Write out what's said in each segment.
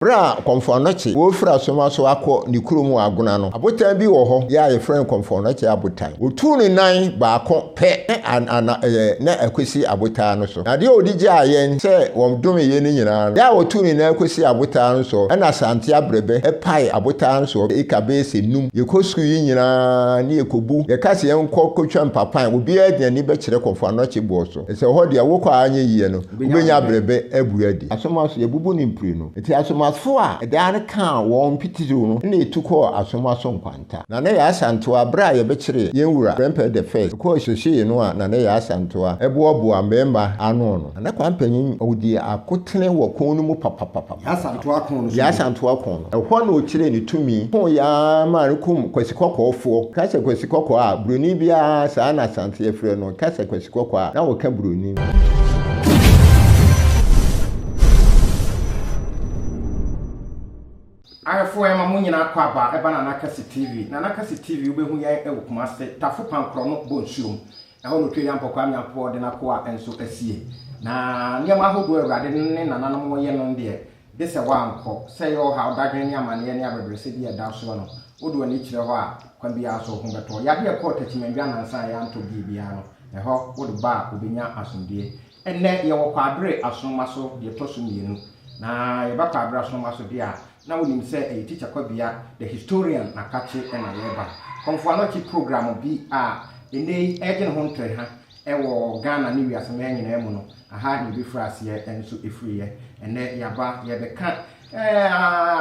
Berɛ a Kɔmfo Anokye refiri Asoma so akɔ ne kurom wɔ Agona no, abotan bi wɔ hɔ yɛ a yɛfrɛ no Kɔmfo Anokye abotan. Ɔtuu ne nan baako pɛ na ɛkɔsi abotan no so. Na adeɛ a ɔde gyaa yɛn sɛ wɔdome yɛn no nyinaa no, yɛ a ɔtuu ne nan kɔsii abotan no soɔ na Asante Abrɛbɛ pae abotan no soɔ eka bɛyɛ sɛ num. Yɛkɔ sukuu yi nyinaa ne yɛkɔbu, yɛka sɛ yɛnkɔ kɔtwa mpapan, obiara de n'ani bɛkyerɛ Kɔmfo Anokye boɔ so. Sɛ hɔ deɛ wokɔ a anyɛ yie no, wobɛnya abrɛbɛ abu adi. Asoma so, yɛbubu no mprenu. Enti asomafo a ɛdaa no kaa wɔn mpitiriw no na etu kɔɔ asoma so nkwanta. Na na Yaa Asantewaa bere a yɛbɛkyeree yɛn wura Prempeh the First kɔɔ Sohyee no a na na Yaa Asantewaa boaboa mmarima ano no, na na Kwampanyin ɔdii akotene wɔ ko no mu papapapapa. Yaa Asantewaa ko no so Yaa Asantewaa ko no, ɛhɔ na ɔkyerɛɛ ne tumi, ko yɛ ara maa no kum Kwasi Kɔkɔɔfoɔ. Ka sɛ Kwasi Kɔkɔɔ a, buroni biara saa na Asante yɛfrɛ no, ka sɛ Kwasi Kɔkɔɔ a, na wɔka buroni. Ahwɛfoɔ yɛma mo nyinaa kɔ aba ɛba Nana Kɛse TV. Nana Kɛse TV wobɛhu yɛn ɛwɔ Kumase, Tafo Pankorɔno Bonsuom. Ɛhɔ na Otweayampɔ Kwame Nyankopɔn de n'akoa nso asie. Na nneɛma ahodoɔ a Awurade ne nananom yɛ no deɛ, gye sɛ woankɔ. Sɛ ɛyɛ ɔhaw, dadwen ne amaneɛ ne abɛbrɛsɛ bi a ɛda wo soɔ no, wode w'ani kyerɛ hɔ a, kwan biara so wo ho bɛtɔ wo. Yadeɛ a ɛkɔɔ Techiman nnansa a yɛantɔ bie biara no, ɛhɔ wode ba a wobɛnya asomdwoeɛ. Ɛnnɛ yɛwɔ Kwaabere Asonoma so deɛ ɛtɔ so mmienu. Na yɛba Kwaabere Asonoma so deɛ a, na wonim sɛ ɛyɛ Tikya Kwabea, the historian Nakakye na yɛreba. Kɔmfo Anɔkye program bi a ɛnnɛ yi ɛregye ne ho ntrɛha wɔ Ghana ne wiase mmaa nyinaa mu no, aha na yɛbɛfiri aseɛ nso firiiɛ. Ɛnnɛ yɛaba yɛrebɛka eh,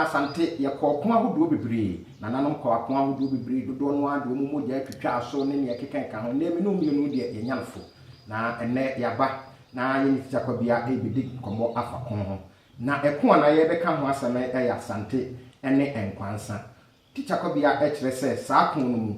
Asante, yɛkɔɔ ɔko ahodoɔ bebree, nananom kɔɔ ako ahodoɔ bebree, dodoɔ no ara de wɔn mogya atwitwaa so ne nea ɛkeka ho. Ɛnnɛ me ne wo mmienu deɛ yɛnya no fo. Na ɛnnɛ yɛaba na yɛne Tikya Kwabea rebɛdi nkɔmmɔ afa ko ho. Na ɛko a na yɛrebɛka ho asɛm yɛ Asante ne Nkwansa. Tikya Kwabea kyerɛ sɛ saa ko no mu,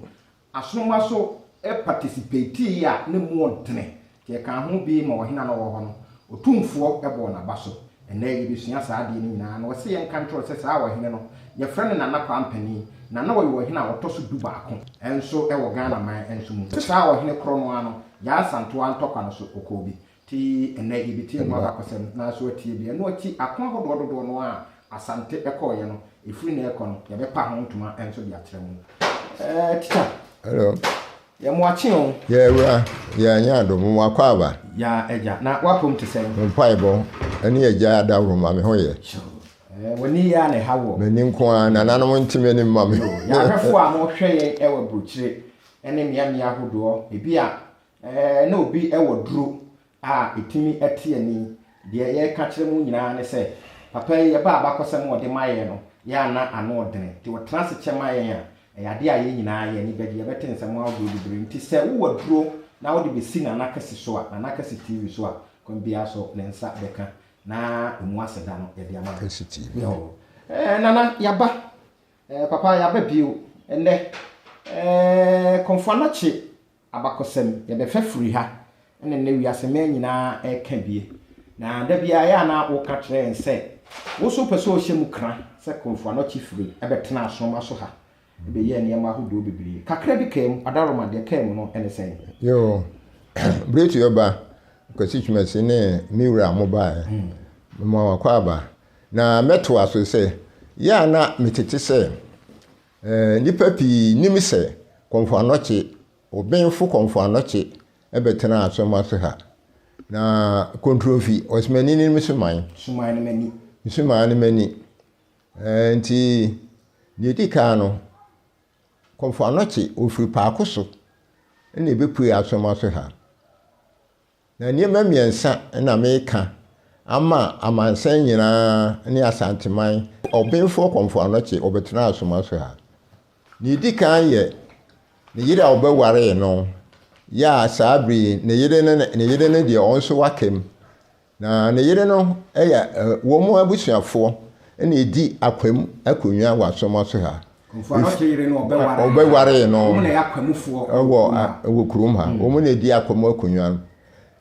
Asonoma so patisipeitii a ne mu ɔdene, nti ɛkaa ho bi ma ɔhene a na ɔwɔ hɔ no, Otumfoɔ bɔɔ n'aba so. Ɛnnɛ yɛbɛsua saa adeɛ no nyinaa, na ɔse yɛnka nkyerɛ wo sɛ saa ɔhene no, yɛfrɛ no Nana Kwampani, na na ɔyɛ ɔhene a ɔtɔ so dubaako nso wɔ Ghana man nso mu. Saa ɔhene korɔ no ara no, Yaa Asantewaa ntɔkwa no so ɔkɔɔ bi. Nti ɛnnɛ yɛbɛtie mu abakɔsɛm na nso atie bi. Ɛno akyi, ako ahodoɔ dodoɔ no ara a Asante kɔeɛ no, ɛfiri nnɛ rekɔ no, yɛbɛpa ho ntoma nso de akyerɛ mo. Ɛɛ, tikya. Hello. Yɛ mo akye o. Yɛ awura, yɛ anya adom, mo akɔ aba. Ya agya, na w'apom te sɛn? Me mpaebɔ ne agya adaworo ma me ho yɛ. Ɛɛ, w'ani yɛ a na ɛha woɔ. M'ani nko ara, nananom nte m'anim mma me. Yo, yɛn ahwɛfoɔ a mohwɛ yɛn wɔ aburokyire ne mmeammea ahodoɔ, ebi a Ɛɛ, na obi wɔ duro a ɛtumi te ani. Deɛ yɛreka kyerɛ mo nyinaa ne sɛ, papa yi, yɛba abakɔsɛm a ɔde ma yɛn no, yɛ a na ano ɔdene. Nti ɔtena ase kyɛ ma yɛn a, ɛyɛ adeɛ a yɛn nyinaa yɛn ani bɛgye. Yɛbɛte nsɛm ahodoɔ bebree. Nti sɛ wowɔ aduro na wode bɛsi Nana Kɛse so a, Nana Kɛse TV so a, kwan biara so ne nsa bɛka na ɛmu aseda no yɛde ama no. Kɛse TV. Yoo. Ɛɛ, Nana, yɛaba. Ɛɛ, papa, yɛaba bio. Ɛnnɛ, ɛɛ, Kɔmfo Anokye Abakɔsɛm, yɛbɛfa firi ha na nnɛ wiase mmaa nyinaa reka bie. Na da biara ɛyɛ a na woka kyerɛ yɛn sɛ wo nso wopɛ sɛ wohyɛ mu kra sɛ Komfo Anokye firi bɛtenaa Asoroma so ha bɛyɛɛ nneɛma ahodoɔ bebree. Kakra bi kaa mu, Adaworoma, deɛ ɛkaa mu no ne sɛn? Yoo, Bere Ɔba, Kwasi Twumasi ne me wura a mobaeɛ, mema mo akwaaba. Na mɛtoa so sɛ, yɛ a na metete sɛ Nnipa pii nim sɛ Komfo Anokye, Obenfo Komfo Anokye bɛtenaa Asɔmma so ha. Na Kontromfi, ɔsomani no nim Suman. Suman no m'ani. Suman no m'ani. Nti, deɛ ɛdi kan no, Komfo Anokye, ɔfiri Paako so na ɛbɛpuee Asɔmma so ha. Na nneɛma mmiɛnsa na mereka ama amansan nyinaa ne Asanteman. Ɔbenfoɔ Kɔmfo Anokye, ɔbɛtenaa Asoma so ha. Nea ɛdi kan yɛ ne yere a ɔbɛwaree no, yɛ a saa bere yi ne yere no ne yere no deɛ ɔno nso waka mu. Na ne yere no yɛ wɔn abusuafoɔ na ɛdi Akwam akonnwa wɔ Asoma so ha. Nkurɔfoɔ a ɔte yere no ɔbɛware ɔbɛware no wɔn na ɛyɛ akwamufoɔ wɔ wɔ kurom ha mm. Wɔn na ɛdi akwamu akonnwa no.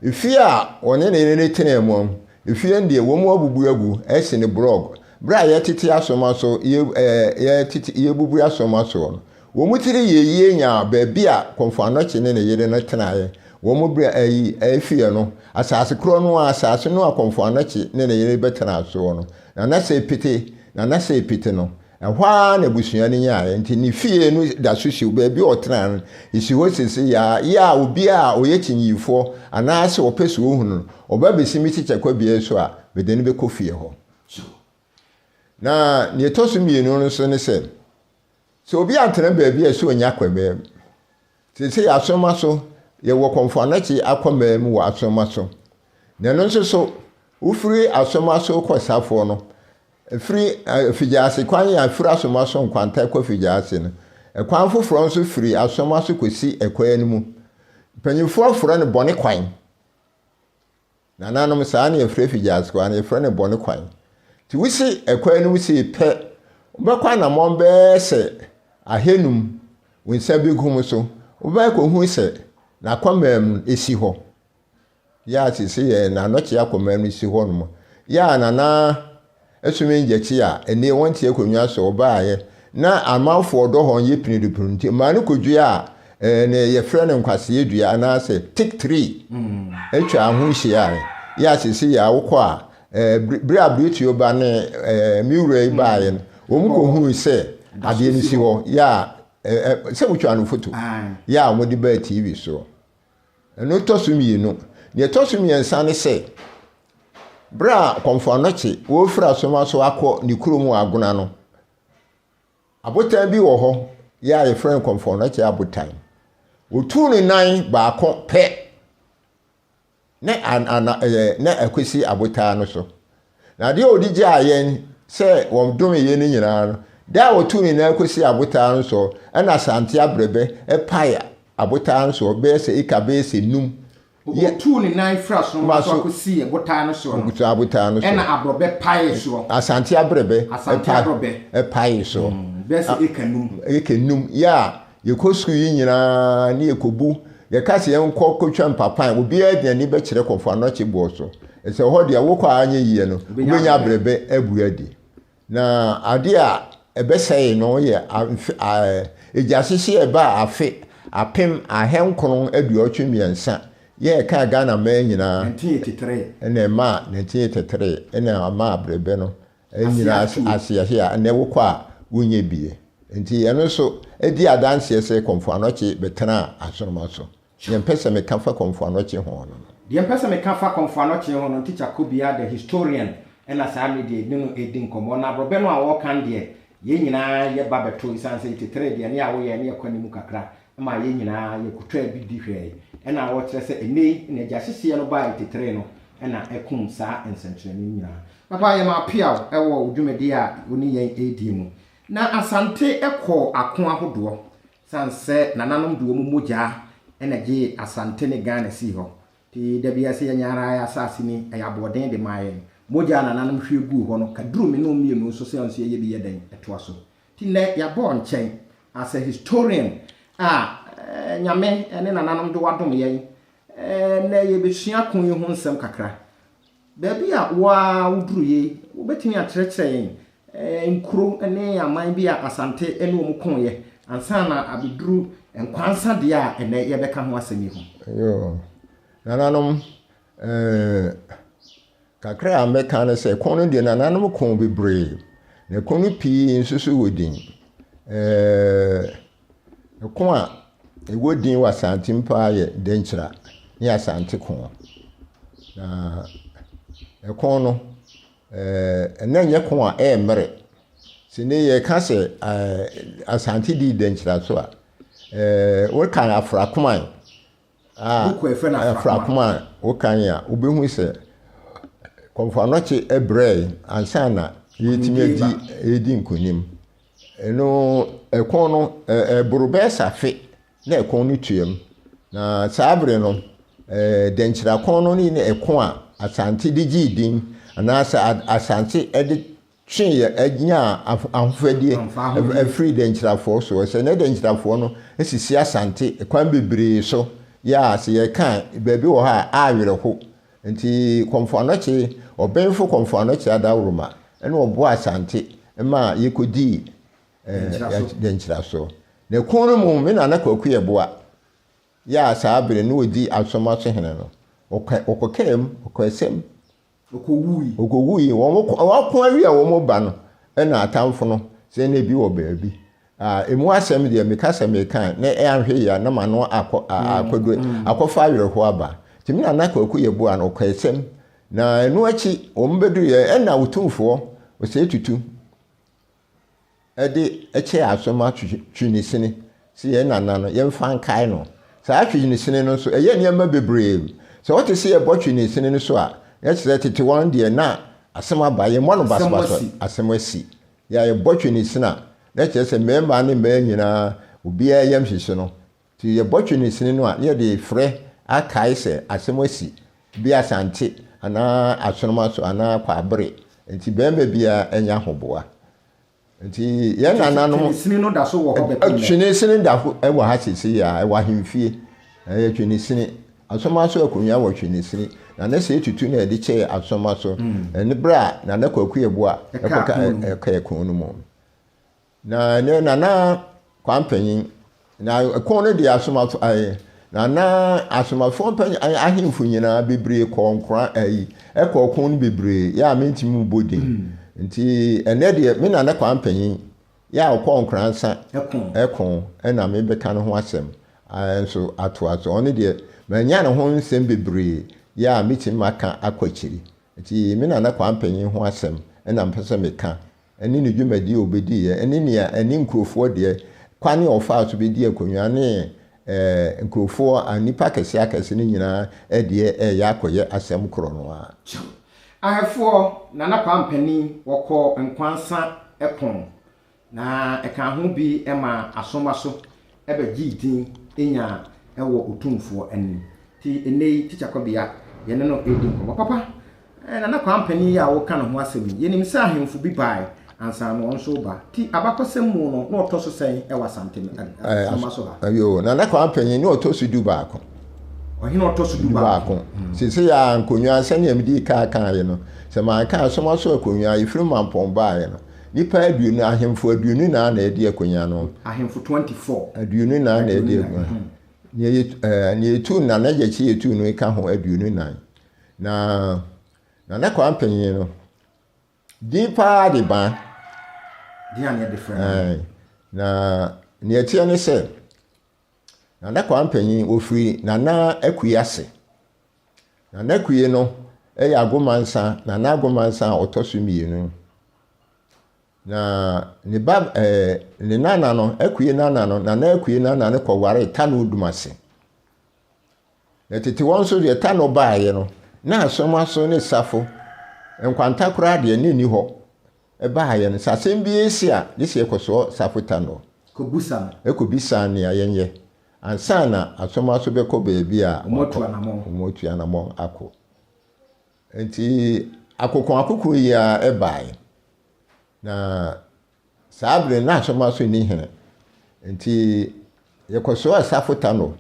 Efie a wɔne ne yere no tenaa mu no, efie no deɛ wɔn abubu agu ɛsi ne blɔg. Berɛ a yɛtete asoma so yɛ ɛɛ yɛtete yɛbubu asoma soɔ no, wɔn tiri yɛ yie nyaa baabi a Kɔmfo Anɔkye ne ne yere no tenaeɛ. Wɔn berɛ ayi efie no, asase korɔ no a asase no a Kɔmfo Anɔkye ne ne yere bɛtenaa soɔ no, na na sɛ pete. Nana Seepete no, ɛhɔ ara na abusua no nyaeɛ. Nti ne fie no da so si hɔ, baabi a ɔtenaeɛ no, ɛsi hɔ seesei ara. Yɛ a obiara a ɔyɛ kyinyifoɔ anaasɛ ɔpɛ sɛ ɔhunu no, ɔba bɛsi me tikya Kwabea yi so a, mede no bɛkɔ fie hɔ. Na deɛ ɛtɔ so mmienu no nso ne sɛ, sɛ obi antena baabi a ɛsɛ ɔnya akwammaa mu. Seesei Asoma so, yɛwɔ Kɔmfo Anɔkye akwammaa mu wɔ Asoma so. Na ɛno nso so, wofiri Asoma so kɔ Safoɔ no, ɛfiri Afigyaase kwan a ɛfiri Asoma so nkwanta kɔ Afigyaase no, ɛkwan foforɔ nso firi Asoma so kɔsi ɛkwan no mu. Mpanimfoɔ frɛ no bɔne kwan. Nananom, saa na yɛfrɛ Figyase kwan no, yɛfrɛ no bɔne kwan. Nti wosi ɛkwan no mu sei pɛ, wobɛkɔ anammɔn bɛyɛ sɛ ahanum, wo nsa benkum so, wobɛkɔ akɔhu sɛ n'akwamaa mu no si hɔ. Yɛ a seesei yɛ n'anɔkye akwamaa no si hɔ nom. Yɛ a nana Esumi ngyakyi a ɛnneɛ wɔnte akonnwa so ɔbaeɛ na amanfoɔ dɔ hɔ yɛ pinidupinu nti maa no kɔdua a ne yɛfrɛ no nkwaseɛ dua anaasɛ tick tree atwa ho hyiaeɛ. Yɛ a seesei yɛ a wokɔ a berɛ a Bretuo ba ne me wura yi baeɛ no wɔn kɔhuu sɛ adeɛ no si hɔ yɛ a sɛ wotwa no foto yɛ a wɔde baa TV soɔ. Ɛno tɔ so mmienu. Deɛ ɛtɔ so mmiɛnsa ne sɛ, berɛ a Kɔmfo Anokye wɔrefiri Asoma so akɔ ne kurom wɔ Agona no, abotan bi wɔ hɔ yɛ a yɛfrɛ no Kɔmfo Anokye abotan. Wɔtuu ne nan baako pɛ ne ana ɛyɛ na ɛkɔsi abotan no so. Na adeɛ a ɔde gyaa yɛn sɛ wɔdome yɛn no nyinaa no, da a wɔtuu ne nan kɔsii abotaa no soɔ, ɛna Asante Abrɛbɛ pae abotaa no soɔ bɛyɛ sɛ eka bɛyɛ sɛ num. Wɔtuu ne nan firi asorɔma so akɔsii abotaa no soɔ no, abotaa no soɔ. Ɛna abrɔbɛ paee soɔ. Asante Abrɛbɛ Asante Abrɔbɛ. paee soɔ. Bɛyɛ sɛ eka num. Eka num. Yɛ a Yɛkɔ sukuu yi nyinaa ne yɛkɔbu, yɛka sɛ yɛnkɔ kɔtwa mpapan, obiara de n'ani bɛkyerɛ Kɔmfo Anɔkye boɔ so. Sɛ hɔ deɛ wokɔ a anyɛ yie no, wobɛnya abrɛbɛ abu adi. Na adeɛ a ɛbɛsɛe no yɛ egyahyehye a ɛbaa afe 1983 yɛ ɛkaa Ghana man nyinaa. 1983. Ɛna ɛmaa 1983 ɛna ɛmaa abrɛbɛ no nyinaa ase a ɛnnɛ wokɔ a wonyɛ bie. Nti ɛno nso di adanseɛ sɛ Kɔmfo Anɔkye bɛtenaa asoroma so. Deɛ mpɛ sɛ meka fa Kɔmfo Anɔkye ho no no. Deɛ mpɛ sɛ meka fa Kɔmfo Anɔkye ho no, Tikya Kobia the historian na saa mmerɛ deɛ ne no redi nkɔmmɔ. Na aborɔbɛ no a ɔreka no deɛ, yɛn nyinaa yɛba bɛto ɛsiane sɛ yɛteteree deɛ ne a woyɛ ne yɛkɔ anim kakra ma yɛn nyinaa yɛkotwaa bi di hwɛɛe. Ɛna ɔrekyerɛ sɛ ɛnnɛ yi na agya hyehyeɛ no baa yɛteteree no na ɛkum saa nsɛnkyerɛnne no nyinaa. Papa yɛma apeaw wɔ wo dwumadie a wo ne yɛn redie mu. Na Asante kɔɔ ako ahodoɔ sane sɛ nananom de wɔn mogyaa na gyee Asante ne Ghana sii hɔ. Nti da biara sɛ yɛnya ara yɛ asase ni, ɛyɛ aboɔden de maa yɛn. Mogya a nananom hwie guu hɔ no, ka duru me ne wo mmienu nso sɛ nso yɛyɛ bi yɛ dɛn ɛtoa so. Nti nnɛ yɛabɔ wo nkyɛn as a historian a Nyame ne nananom de wo adom yɛn. Nnɛ yɛbɛsua ko yi ho nsɛm kakra. Baabi a wo ara woduru yi, wobɛtumi akyerɛkyerɛ yɛn nkuro ne aman bi a Asante ne wɔn koeɛ ansa na abɛduru Nkwansa deɛ a ɛnnɛ yɛbɛka ho asɛm yi ho? Yoo, nananom, eh, kakra a mɛka ne sɛ, ko no deɛ nananom koo bebree, na ko no pii nso so wɔ din. Eh, Ɛko a ɛwɔ din wɔ Asante mu paa yɛ Denkyira ne Asante ko. Na ɛko no, ɛna nyɛ ko a ɛyɛ mmerɛ. Sɛ nnɛ yɛka sɛ Asante dii Denkyira so a, wokan Afrakoman a, Afrakoman wokan a, wobɛhu sɛ Kɔmfo Anɔkye brɛe ansa na yɛtumi adi redi nkonim. Ɛno, ɛko no, ɛboro bɛyɛ sɛ afe na ɛko no tuam. Na saa bere no, dɛnkyira ko no ne ɛko a Asante de gyee din anaasɛ Asante de tweeɛ nyaa ahofadie firi dɛnkyirafoɔ so. Sɛ na dɛnkyirafoɔ no sisi Asante kwan bebree so yɛ a, sɛ yɛka a, baabi wɔ hɔ a awerɛho. Nti Kɔmfo Anɔkye, Ɔbenfo Kɔmfo Anɔkye Adaworoma na ɔboaa Asante ma yɛkɔdii Denkyira so. Na ko no mu, me nana Kwaku Yeboah yɛ a saa bere no ɔdi Asɔma so hene no, ɔkɔkaa mu, ɔkɔɔ asɛm. Ɔkɔwui. Ɔkɔwui. Wɔn ako awie a wɔn ba no, Ɛna atamfo no, sɛ na ebi wɔ baabi. A emu asɛm deɛ meka sɛ meka a, na anhwɛ yie a na m'ano akɔ akɔdu akɔfa awerɛhoɔ aba. Nti me nana Kwaku Yeboah no ɔkɔɔ ɛsɛm. Na ɛno akyi wɔn bɛduruiɛ ɛna Otumfoɔ Osei Tutu de kyɛɛ asom twenesini sɛ yɛn nana no yɛmfa nkae no. Saa twenesini no nso ɛyɛ nneɛma bebree. Sɛ wote sɛ yɛbɔ twenesini no so a, na kyerɛ sɛ tete wɔn deɛ na asɛm aba, yɛmmɔ no basabasa, asɛm asi. Yɛ a yɛbɔ twenesini a, na kyerɛ sɛ mmarima ne mmaa nyinaa obiara yam hyehye no. Nti yɛbɔ twenesini no a, na yɛde refrɛ akae sɛ asɛm asi bi Asante anaa Asonoma so anaa Kwaabere. Nti barima biara anya ahoboa. Nti yɛn nananom. Twenesini no da so wɔ hɔ bɛpem nnɛ. Twenesini da ho wɔ ha seesei a, ɛwɔ ahemfie. Ɛyɛ twenesini. Asɔma so akonnwa wɔ twenesini. Nana Sey Tutu na ɛde kyɛɛ Asɔma so. Ɛne berɛ a Nana Kwaku Yeboah ɛkɔka ɛka ɛko no mu. Na ɛnɛ Nana Kwampanyin, na ɛko no deɛ Asɔma so ɛɛ Nana Asomafoɔ mpanyin ahemfo nyinaa bebree kɔɔ nkora ɛyi ɛkɔɔ ko no bebree yɛ a mentumi mbɔ din. Nti ɛnɛ deɛ me Nana Kwampanyin yɛ a ɔkɔɔ Nkoransa ɛko ɛna mebɛka ne ho asɛm nso atoa so. Ɔno deɛ manya ne ho nsɛm bebree yɛ a metumi maka akɔ akyiri. Nti me Nana Kwampanyin ho asɛm ɛna mpɛ sɛ meka ɛne ne dwumadie a ɔbɛdiiɛ ɛne nea ɛne nkurofoɔ deɛ kwane a ɔfaa so bɛdi akonnwa ne ɛɛ nkurofoɔ a nnipa akɛse akɛse no nyinaa ɛdeɛ ɛyɛ akɔyɛ asɛm korɔ no ara. Ahwɛfoɔ, Nana Kwampanin wɔkɔɔ Nkwansa ko, na ɛkaa ho bi maa Asomaso bɛgyee din nyaa wɔ Otumfoɔ anim. Nti ɛnnɛ yi Tikya Kɔbea yɛne no redi nkɔmmɔ. Papa, Nana Kwampanin yi a woreka ne ho asɛm yi, yɛnim sɛ ahemfo bi baeɛ ansa na ɔno nso reba. Nti abakɔsɛm mu no, na ɔtɔ so sɛn wɔ Asante Asoma so ha? Yoo, Nana Kwampanin na ɔtɔ so dubaako. Ɔhene a ɔtɔ so dubaako. Seesei a nkonnwa sɛnea medii kan kaeɛ no, sɛ manka Asoma so akonnwa a ɛfiri Mampɔn baeɛ no, nnipa aduonu, ahemfo 24 na ɛdi akonnwa no. Ahemfo 24. 24 na ɛdi akonnwa. Nea yɛ ɛɛ nea yɛtuu Nana Gyakye yɛtuu no ka ho 24. Na Nana Kwampanyin no, din paa de baa. Din a na yɛde frɛ no. Na nea ɛteɛ ne sɛ, Nana Kwampanyin, wɔfiri Nana Akue ase. Nana Akue no yɛ Agomansa, Nana Agomansa a ɔtɔ so mmienu. Na ne ba ɛɛ ne nana no, Akue nana no, Nana Akue nana no kɔwaree Tano Dumase. Na tete hɔ nso deɛ Tano baeɛ no, na Asomaso ne Safo, Nkwanta koraa deɛ ne nni hɔ. Ɛbaeɛ no, sɛ asɛm bi resi a, gye sɛ yɛkɔsoɔ Safo Tano. Kɔbisa no. Kɔbisa nea yɛnyɛ ansa na Asomaso bɛkɔ baabi a Wɔatu anammɔn. Wɔatu anammɔn akɔ. Nti akokoakoko yi ara baeɛ. Na saa bere no na Asomaso nni hene. Nti yɛkɔsoaa Safo Tano.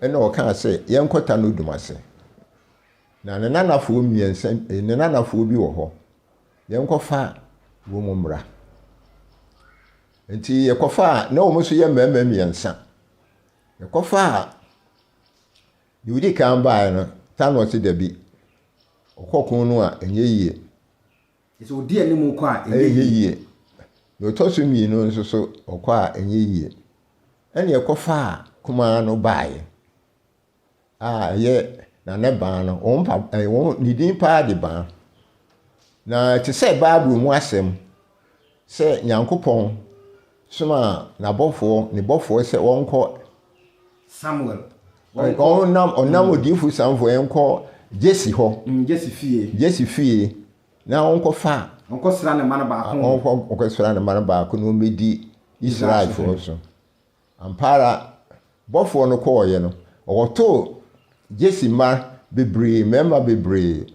Ɛna ɔkaa sɛ yɛnkɔ Tano Dumase. Na ne nanafoɔ mmiɛnsa, ne nanafoɔ bi wɔ hɔ. Yɛnkɔfa wɔn mmra. Nti yɛkɔfaa, na wɔn nso yɛ mmarima mmiɛnsa. Yɛkɔfaa deɛ ɔdi kan baeɛ no, Tano se dabi, ɔkɔ ko no a ɛnyɛ yie. Sɛ ɔdi anim kɔ a ɛnyɛ yie. Deɛ ɔtɔ so mmienu nso so ɔkɔ a ɛnyɛ yie. Ɛna yɛkɔfaa kumaa no baeɛ a ɛyɛ Nana Baa no. Wɔn pa wɔn ne din paa de Baa. Na ɛte sɛ Bible mu asɛm sɛ Nyankopɔn somaa n'abɔfoɔ ne bɔfoɔ sɛ wɔnkɔ Samuel. Ɔnam ɔnam odiyifo Samuel nkɔ Jesse hɔ. Jesse fie. Jesse fie na ɔnkɔfa. Ɔnkɔsra ne mma no baako. Ɔnkɔ ɔnkɔsra ne mma no baako na ɔmmɛdi Israelfoɔ so. Ampa ara, bɔfoɔ no kɔɔeɛ no, ɔkɔtoo Jesse mma bebree, mmarima bebree.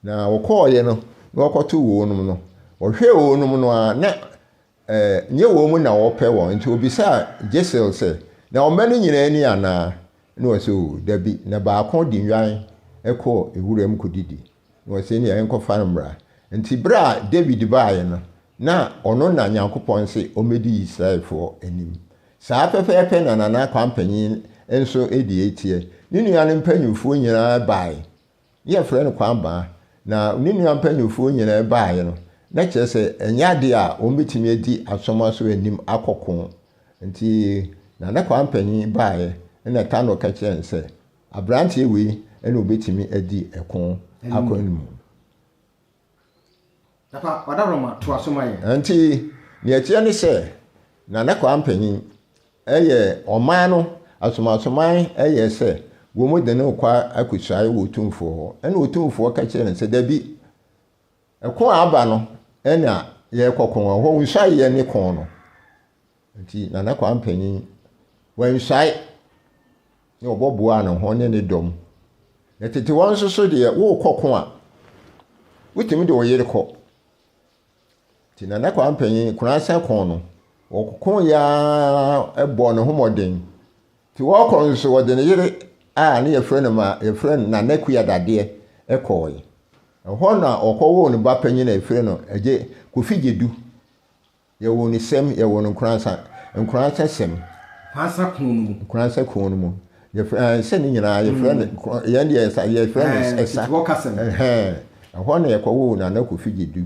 Na wɔkɔɔeɛ no, na wɔkɔtoo wɔnom no. Wɔhwɛɛ wɔnom no ara, na ɛɛ nyɛ wɔn mu na wɔpɛ wɔn. Nti wɔbisaa Jesel sɛ, Na wo mma no nyinaa ni anaa? Ɛna ɔse, O, dabi, na baako de nnwan kɔɔ wuram kɔdidi. Na ɔse, Ɛnneɛ yɛnkɔfa no mmra. Nti berɛ a Dawid baeɛ no, na ɔno na Nyankopɔn se ɔmmɛdi Israelfoɔ anim. Saa pɛpɛɛpɛ na Nana Kwampanyin nso deɛ teɛ. Ne nuanom mpanyimfoɔ nyinaa baeɛ. Ne yɛfrɛ no Kwambaa. Na ne nua mpanyimfoɔ nyinaa baeɛ no, na kyerɛ sɛ ɛnyɛ adeɛ a wɔbɛtumi adi Asomaso anim akɔ ko. Nti Nana Kwame Panyin baeɛ na Tano ka kyerɛɛ no sɛ, aberanteɛ wei na ɔbɛtumi adi ɛko akɔ anim. Papa, Ɔdaroma, toa so ma yɛn. Nti nea ɛteɛ ne sɛ, Nana Kwame Panyin yɛ ɔman no asomasoman yɛ sɛ wɔn de no rekɔ akɔsuae wɔ Otumfoɔ hɔ. Ɛna Otumfoɔ ka kyerɛɛ no sɛ, dabi, ɛko a aba no ɛna yɛrekɔko, ɛhɔ nsuaeɛ ne ko no. Nti Nana Kwame Panyin wansuae na ɔbɔboaa ne ho ne ne dɔm. Na tete hɔ nso so deɛ, worekɔ ko a, wotumi de wo yere kɔ. Nti Nana Kwame Panyin, Koransa ko no, wɔko yɛ ara bɔɔ ne ho mmɔden. Nti wɔrekɔ nso, wɔde ne yere a ne yɛfrɛ no ma yɛfrɛ no Nana Akua Dadeɛ kɔɔe. Ɛhɔ na ɔkɔwoo ne ba panyin a yɛfrɛ no Agye Kofi Gyedu. Yɛwoo no sɛm, yɛwoo no Nkoransa, Nkoransa sɛm. Nkoransa ko no mu. Nkoransa ko no mu. Yɛfrɛ ɛɛ sɛ ne nyinaa yɛfrɛ no mm. yɛn deɛ ɛsa yɛfrɛ no ɛsa. Ɛhɔ kasɛm. Ɛhɛn ɛhɔ na yɛkɔwoo Nana Kofi Gyedu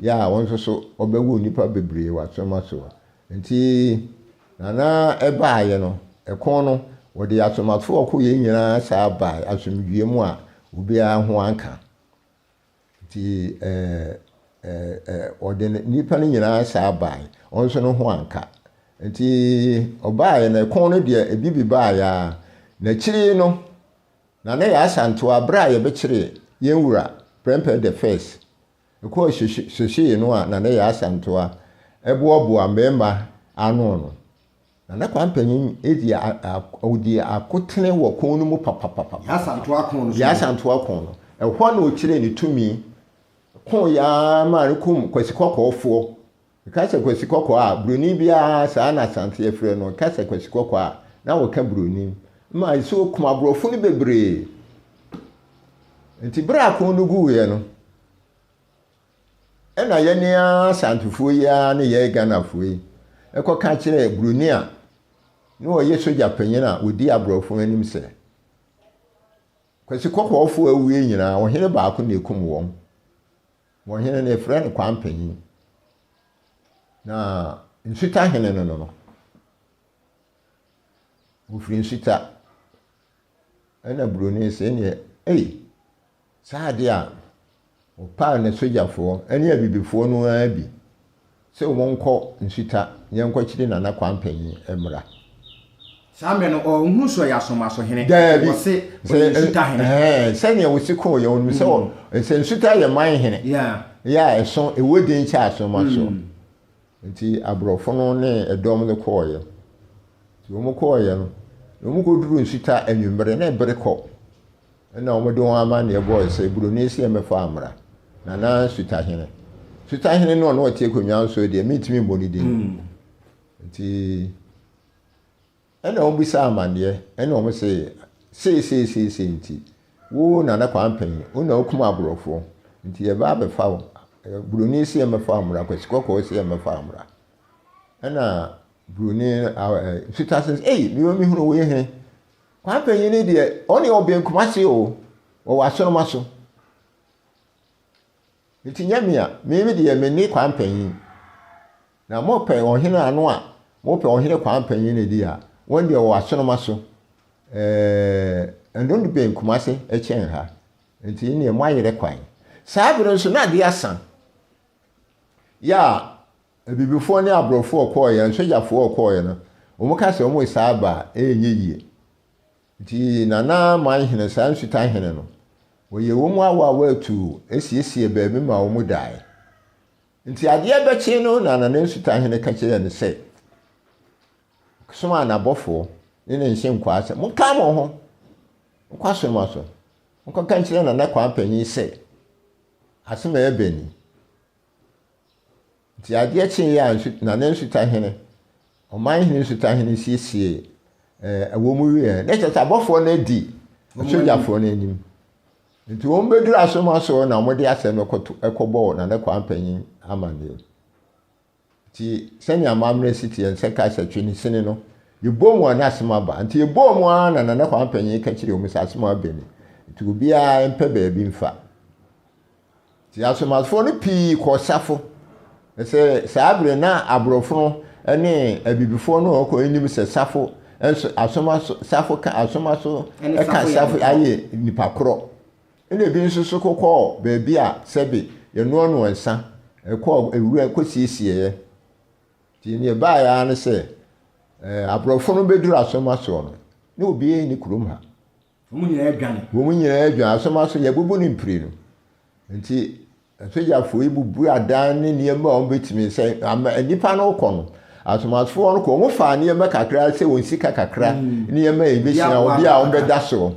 yɛ a wɔn nso so ɔbɛwoo nnipa bebree wɔ asoma so. Nti Nana ɛbaayɛ no ɛko no wɔde asomafoɔ ko yɛn nyinaa saa bae asomdwie mu a obiara ho anka. Nti ɔde nnipa no nyinaa saa bae, ɔno nso ne ho anka. Nti ɔbaeɛ no, ɛko no deɛ ebi bi baeɛ ara. N'akyiri no, Nana Yaa Asantewaa, berɛ a yɛbɛkyeree yɛn wura Prempeh the First, ɛkɔɔ Sohyee no a Nana Yaa Asantewaa boaboa mmarima ano no, Nana Kwame Panyin dii ɔdii akotene wɔ ko no mu papapapa. Yaa Asantewaa ko no so. Yaa Asantewaa ko no. Ɛhɔ na ɔkyerɛɛ ne tumi. Ko yaa maa no kum Kwasi Kɔkɔɔfoɔ. Ɛka sɛ Kwasi Kɔkɔɔ a, buroni biara saa na Asante yɛfrɛ no. Ɛka sɛ Kwasi Kɔkɔɔ a, na wɔka buroni. Ma ɛsɛ ɔkum aborɔfo no bebree. Nti berɛ a ko no guiɛ no, Ɛna yɛne ara Asantefoɔ yi ara ne yɛn Ghanafoɔ yi kɔka kyerɛɛ buroni a na ɔyɛ sogya panyin a ɔdi aborɔfo anim sɛ, Kwasi Kɔkɔɔfoɔ awue nyinaa, ɔhene baako na ɛkum wɔn. Wɔn hene no yɛfrɛ no Kwampanyin. Na Nsuta hene no no, ɔfiri Nsuta. Ɛna buroni sɛ neɛ, ei, Saa ade a ɔpaw ne sogyafoɔ ne abibifoɔ no ara bi sɛ wɔnkɔ Nsuta na yɛnkɔkyere Nana Kwampanyin mmra. Saa mmerɛ no, ɔnhunu sɛ ɔyɛ Asomasohene. Daabi. Ɔse ɔyɛ Nsuta hene. Ɛhɛn, sɛdeɛ ɔsi kooeɛ, ɔnim sɛ mm. sɛ Nsuta yɛ man hene. Yeah. Yɛ a ɛso, ɛwɔ din kyɛ Asomasoɔ. Mm. Nti aborɔfo no ne ɛdɔm no kɔɔeɛ. Nti wɔn kɔɔeɛ no, na wɔn kɔduru Nsuta anwummerɛ, na ɛbere kɔ. Ɛnna wɔde wɔn amanneɛ bɔe sɛ, Buroni se yɛmmɛfa ammra. Nana Sutahene. Sutahene no a na ɔte akonnwa nso deɛ, mentumi mmɔ ne din. Hmm. Nti, ɛnna wɔbisaa amanneɛ, ɛnna wɔn se, sei sei sei sei nti, wo Nana Kwampen, wo na wokum aborɔfo, nti yɛba abɛfa wo. Buroni se yɛmmɛfa wo mmra, Kwasi Kɔkɔɔ se yɛmmɛfa wo mmra. Ɛnna buroni Sutahene se, ei, mewɔ mehunu wo yi he. Kwaa panyin no deɛ, ɔne ɔbɛn Kumasi o, wɔwɔ asoroma so. Nti nyɛ me a, me me deɛ me ne kwaa panyin. Na mopɛ ɔhene ano a, mopɛ ɔhene kwaa panyin no di a, wɔn deɛ wɔwɔ asoroma so. Ɛɛ, ɛno de bɛn Kumasi kyɛn ha. Nti neɛ moayerɛ kwan. Saa bere nso na adeɛ asa. Yɛ a Abibifoɔ ne aborɔfoɔ kɔɔeɛ, nsogyafoɔ kɔɔeɛ no, wɔn ka sɛ wɔn resan aba a, ɛrenyɛ yie. Nti Nana Manhene, saa Nsuta hene no, wɔyɛ wɔn awaawa atuu, siesie baabi ma wɔn daeɛ. Nti adeɛ bɛkye no na Nana Nsuta hene ka kyerɛɛ no sɛ, somaa n'abɔfoɔ ne ne nhenkwaa sɛ, monka mo ho nkɔ asoma so, nkɔka nkyerɛ Nana Kwampanyin sɛ, asɛm a ɛreba ni. Nti adeɛ kyeeɛ a nsu Nana Nsutahene, Ɔmanhene Nsutahene siesiee ɛɛ wɔn mu wieɛ. Na kyerɛ sɛ abɔfoɔ no adi asogyafoɔ no anim. Nti wɔn bɛduru asomasoɔ na wɔde asɛm no kɔto kɔbɔɔ Nana Kwampanyin amanneɛ. Nti sɛnea amammerɛ si teɛ sɛ ka sɛ twe ne sini no, yɛbɔ mu a na asɛm aba. Nti yɛbɔɔ mu ara na Nana Kwampanyin ka kyerɛɛ wɔn sɛ asɛm aba ni. Nti obiara mpɛ baabi mfa. Nti asomafoɔ no pii kɔɔ safo. Sɛ saa bere na aborɔfo no ne abibifoɔ no a wɔkɔ anim sɛ safo nso asomaso safo ka asomaso ka safo ayɛ nipa korɔ. Ɛna ebi nso so kokɔɔ baabi a sɛbe yɛnoanoa nsa ɛkɔɔ ewura kɔsiesieɛ. Nti nea ɛbaeɛ ara ne sɛ aborɔfo no bɛduru asomasoɔ no na obiara nni kurom ha. Wɔn nyinaa adwane. Wɔn nyinaa adwane. Asɛm aso yɛabubu no mprenu. Nti asogyafoɔ yi bubu adan ne nneɛma a wɔbɛtumi sɛ ama nnipa no kɔ no. Asomafoɔ no kɔ, wɔn faa nneɛma kakra sɛ wɔn sika kakra mm. nneɛma a ɛbɛhyia wɔn bi a wɔbɛda soɔ.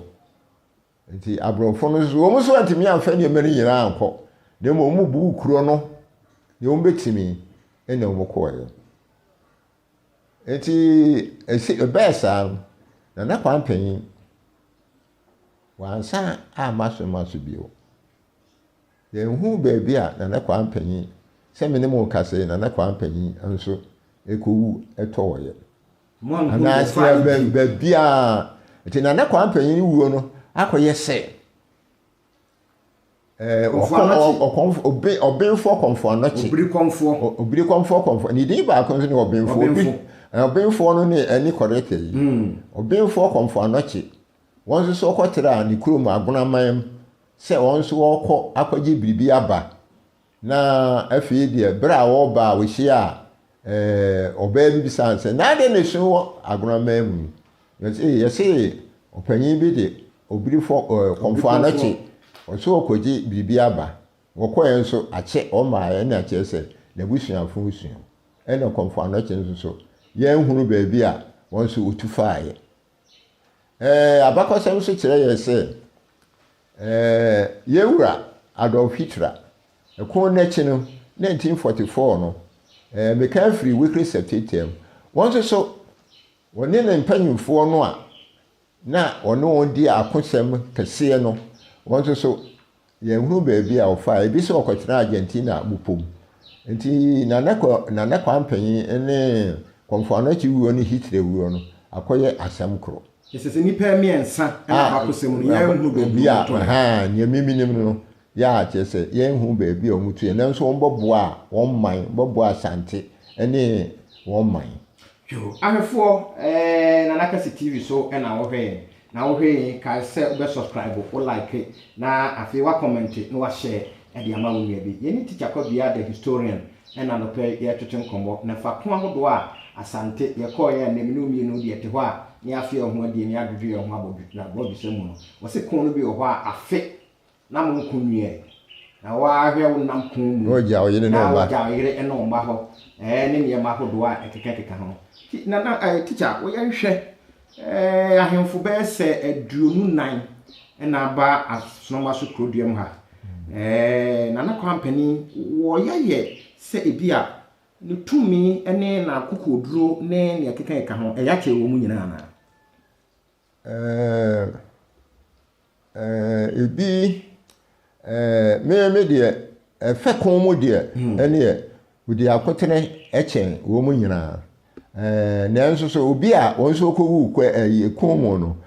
Nti aborɔfo no nso wɔn nso antumi amfa nneɛma no nyinaa ankɔ. Na mmom wɔn buu kuro no deɛ wɔbɛtumi na wɔn kɔɔeɛ. Enti esi ɛbɛɛ saa no, Nana Kwame Panyin wansan amma Soma so bio. Yɛnhuu baabi a Nana Kwame Panyin, sɛ me ne mo rekasa yi, Nana Kwame Panyin nso kɔwu tɔɔeɛ. Anaasɛ baabi a, nti Nana Kwame Panyin wuo no akɔyɛ sɛ Ɔbenfoɔ kɔmfoɔ anɔkye. Obirikɔmfoɔ. Obirikɔmfoɔ kɔmfoɔ. Ne din baako nso ne ɔbenfoɔ. Obi ɔbenfoɔ no ne ɛne kɔrɛtɛ yi. Hmm. Ɔbenfoɔ kɔmfoɔ anɔkye. Wɔn nso so ɔkɔtraa ne kurom Agonaman mu sɛ wɔn nso wɔrekɔ akɔgye biribi aba. Na afei deɛ berɛ a wɔreba a wɔhyiaa ɛɛ ɔbaa bi bisaa no sɛ, na adɛn na esu wɔ Agonaman mu yi? Yɛse yɛse ɔpanyin bi de obirifo ɛɛ kɔmfo anɔkye ɔso ɔkɔgye biribi aba. Wɔkɔɛ nso akyɛ ɔmmaeɛ ɛna kyerɛ sɛ n'abusuafo resu. Ɛna kɔmfo anɔkye nso so yɛnhunu baabi a wɔn nso wɔtu faeɛ. Ɛɛ abakɔsɛm nso kyerɛ yɛn sɛ ɛɛ yɛn wura Adolf Hitler ɛko no akyi no 1944 no ɛɛ meka afiri Weekly Spectator mu wɔn nso so Wɔne ne mpanimfoɔ no a na ɔne wɔn di akosɛm kɛseɛ no, wɔn nso so, yɛnhunu baabi a wɔfaeɛ. Ebi sɛ wɔkɔtenaa Argentina bepɔ mu. Nti Nana Kwa, Nana Kwampanyin ne Kɔmfo Anokye wuo ne Hitler wuo no akɔyɛ asɛm koro. Kyerɛ sɛ nnipa mmiɛnsa na abakɔsɛm no, yɛnhunu baabi a wɔtɔeɛ. Ahaa, nea me menim no, yɛ a kyerɛ sɛ yɛnhu baabi a wɔtuiɛ, nanso wɔbɛboaa wɔn man, wɔbɛboaa Asante ne wɔn man. Yoo ahwɛfoɔ ɛɛ Nana Kɛse TV so na wohwɛ yɛn na wohwɛ yɛn kae sɛ wobɛ subscribe wo like na afei wa comment na wa share de ama wo nua bi. Yɛne Teacher Kwadua the historian ɛna anɔpa yi yɛretwetwe nkɔmmɔ na fa ko ahodoɔ a Asante yɛkɔɔeɛ a nnɛ me ne wo mmienu deɛ te hɔ a ne yɛafe yɛn ho adie ne yɛadwodwo yɛn ho abɔ dwesɛ mu no wɔse ko no bi wɔ hɔ a afe Na mo nko nwiae. Na wo ara hwɛ wo nam ko mu. Na wagya wo yere ne wo mma. Na wagya wo yere ne wo mma hɔ, ɛɛ ne nneɛma ahodoɔ a ɛkekakeka ho. Ti, na na ɛɛ tikya, wo yɛn hwɛ, ɛɛ ahemfo bɛyɛ sɛ 24 na aba Asonoma so kurodua mu ha. Ɛɛ Nana Kwampanin, wɔyɛ yɛ sɛ ebi a ne tumi ne n'akokoɔduro ne nea ɛkekakeka ho, ɛyɛ akyɛ wɔn nyinaa anaa? Ɛɛ, ɛɛ, ebi, ɛɛ, me me deɛ, ɛfɛ kɔn mu deɛ, hmm. ɛneɛ, odi akotene kyɛn wɔn mu nyinaa. Ɛɛ, nanso so obi a wɔn nso kɔwu kɔ ɛyi kɔn mu no,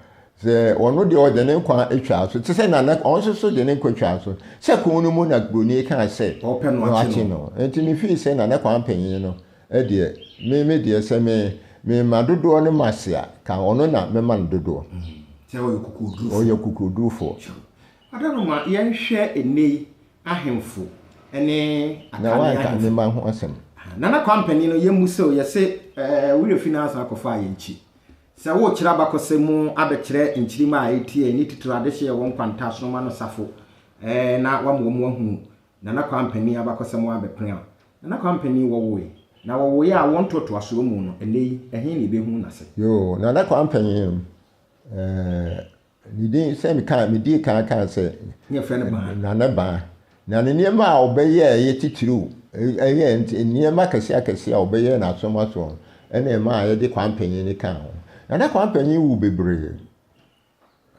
sɛ ɔno deɛ ɔde ne nkwa atwa so, te sɛ nana ɔno nso so de ne nkwa atwa so, sɛ kɔn no mu na buroni kaa sɛ ɔpɛ no akye no. Nti me fii sɛ nana kwan panyin no deɛ, me me deɛ sɛ me me ma dodoɔ no ma se a, ka ɔno na mɛma no dodoɔ. Sɛ ɔyɛ kokodurufoɔ. Ɔyɛ kokodurufoɔ. Adaroma, yɛnhwɛ nnɛ yi ahemfo ne akane ahemfo. Na wanka ne mma ho asɛm. Nana Kwampanin no, yɛmmu sɛ o, yɛse ɛɛ wo werɛ fi n'ansa akɔfa yɛn nkyi. Sɛ worekyerɛ abakɔsɛm mu abɛkyerɛ nkyirimma a ɛretie ne titiriw adehye a ɛwɔ Nkwanta Asoroma no Safo ɛɛ na wama wɔn ahunu Nana Kwampanin abakɔsɛm abɛpene a, Nana Kwampanin wɔwoe, na wɔwoe a wɔn ntoatoasoɔ mu no, ɛnnɛ yi, ɛhe na yɛbɛhu n'ase? Yoo, Nana Kwampanin no, eh, ne din sɛ mekaa, medii kan kaa sɛ, Ne yɛfrɛ no Baa. Nana Baa. Na ne nneɛma a ɔbɛyɛɛ yɛ titiriw, ɛyɛ nti nneɛma akɛseɛ akɛseɛ a ɔbɛyɛɛ n'asomasoɔ no, ɛna ɛmaa yɛde Kwampanin no kaa ho. Nana Kwampanin wuu bebree.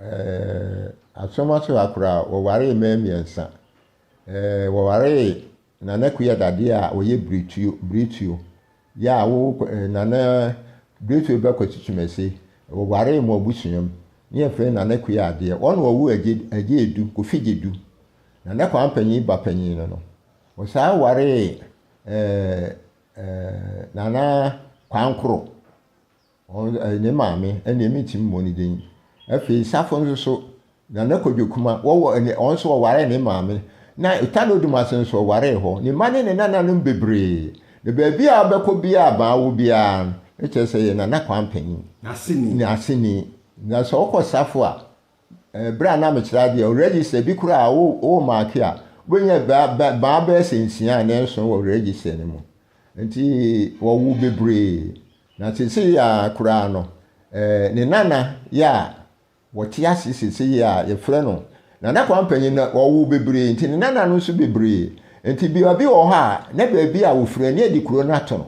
Eh, asomaso ha koraa, wɔwaree mmaa mmiɛnsa. Eh, wɔwaree Nana Akua Dadeɛ a ɔyɛ Biretuo, Biretuo, yɛ a wo eh, Nana Biretuo ba Kwasi Twumasi, wɔwaree mo abusua mu. Ne yɛfrɛ Nana Akua Adeɛ. Ɔna ɔwoo Agye, Agye Edu, Kofi Gyedu. Nana Kwame Panyin ba panyin no no. Ɔsan waree ɛɛ ɛɛ Nana Kwankoro. Ɔno ɛyɛ ne maame ɛnneɛ mentumi mmɔ ne din. Afei Safo nso so, Nana Kwadwo Kuma, wɔwɔ ɛnɛ ɔno nso ɔwaree ne maame. Na Tano Dumase nso ɔwaree hɔ. Ne mma ne ne nananom bebree. Na baabi a wobɛkɔ biara a baa wɔ biara no, ne kyerɛ sɛ yɛ Nana Kwame Panyin. N'aseni. N'aseni. Na sɛ wokɔ Safo a, berɛ a na mekyerɛ adeɛ, register bi koraa a wo wo maake a, wobɛnya baa bɛyɛ sɛ nsia anaa nson wɔ register no mu. Nti wɔwo bebree. Na seesei ara koraa no, ne nana yɛ a wɔte ase seesei a yɛfrɛ no Nana Kwame Panyin no, wɔwo bebree nti ne nana no nso bebree. Nti baabi wɔ hɔ a, na baabi a wɔfiri ani adi kuro no ato no.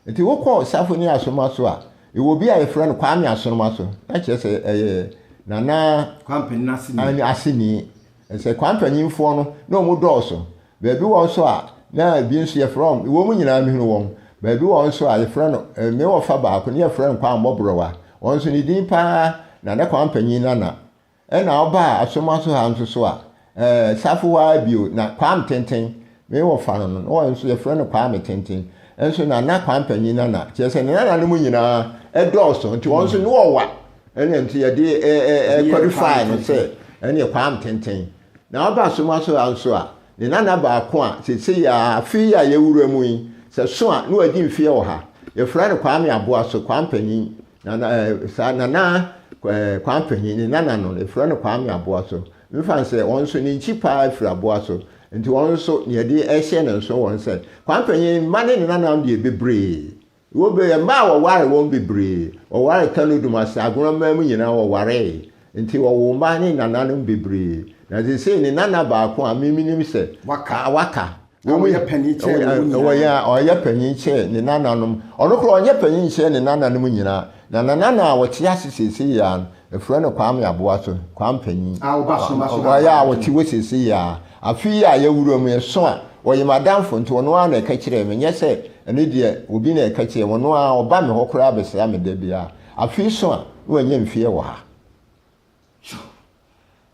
Nti wokɔ Safo ne Asoma so a, ɛwɔ bi a yɛfrɛ no Kwame Asonoma so. Na kyerɛ sɛ ɛyɛ Nana Kwame Panyin aseni. Aseni. Sɛ Kwame Panyinfoɔ no, na wɔn dɔɔso. Baabi wɔ nso a, na ebi nso yɛfrɛ wɔn, wɔn nyinaa mehunu wɔn. Baabi wɔ nso a yɛfrɛ no, me wɔfa baako ne yɛfrɛ no Kwame Mmɔborɔwa. Wɔn nso ne din paa Nana Kwame Panyin Nana. Ɛna ɔbaa Asomaso ha nso so a, Safo hɔ ara bio, na Kwame Tenten, me wɔfa no no, na wɔn nso yɛfrɛ no Kwame Tenten. Nso Nana Kwame Panyin Nana, kyerɛ sɛ ne nananom nyinaa ɛdɔɔso, nti wɔn nso ne wɔwa. Ɛna nti yɛde qualify no sɛ ɛne Kwame Tenten. Na ɔba Asomaso ha nso a, ne nana baako a seesei a afe yi a yɛwura mu yi, sɛ so a na wadi mfeɛ ɔha. Yɛfrɛ no Kwame Aboaso, Kwame Panyin. Nana ɛɛ saa nana ɛɛ Kwame Panyin, ne nana no, yɛfrɛ no Kwame Aboaso. Mefa no sɛ wɔn nso ne nkyi paa firi Aboaso. Nti wɔn nso nea yɛde ɛhyɛ ne nso wɔn sɛ Kwame Panyin mma ne ne nananom deɛ bebree. Wɔbɛ mmaa a wɔware wɔn bebree. Wɔware Kano Dumase, Agorɔmmaa mu nyinaa wɔwaree. Nti wɔwoo mma ne nananom bebree. Na seesei ne nana baako a me menim sɛ Waka. waka. A ɔyɛ panin kyɛn wɔn nyinaa. Wɔyɛ ɔyɛ panin kyɛn ne nananom. Ɔno koraa ɔnyɛ panin kyɛn ne nananom nyinaa. Na ne nana a ɔte ase seesei yi ara no, yɛfrɛ no Kwame Aboaso, Kwame Panyin. A ɔba Asoma so. Ɔyɛ a ɔte hɔ seesei yi ara. Afe yi a yɛawura mu yi, ɛso a, ɔyɛ m'adamfo nti ɔno ara na ɛka kyerɛɛ me. Nyɛ sɛ ɛno deɛ obi na ɛka kyerɛɛ me, ɔno ara ɔba me hɔ koraa bɛsra me da biara. Afe yi so a, na wanya mfeɛ wɔ ha. So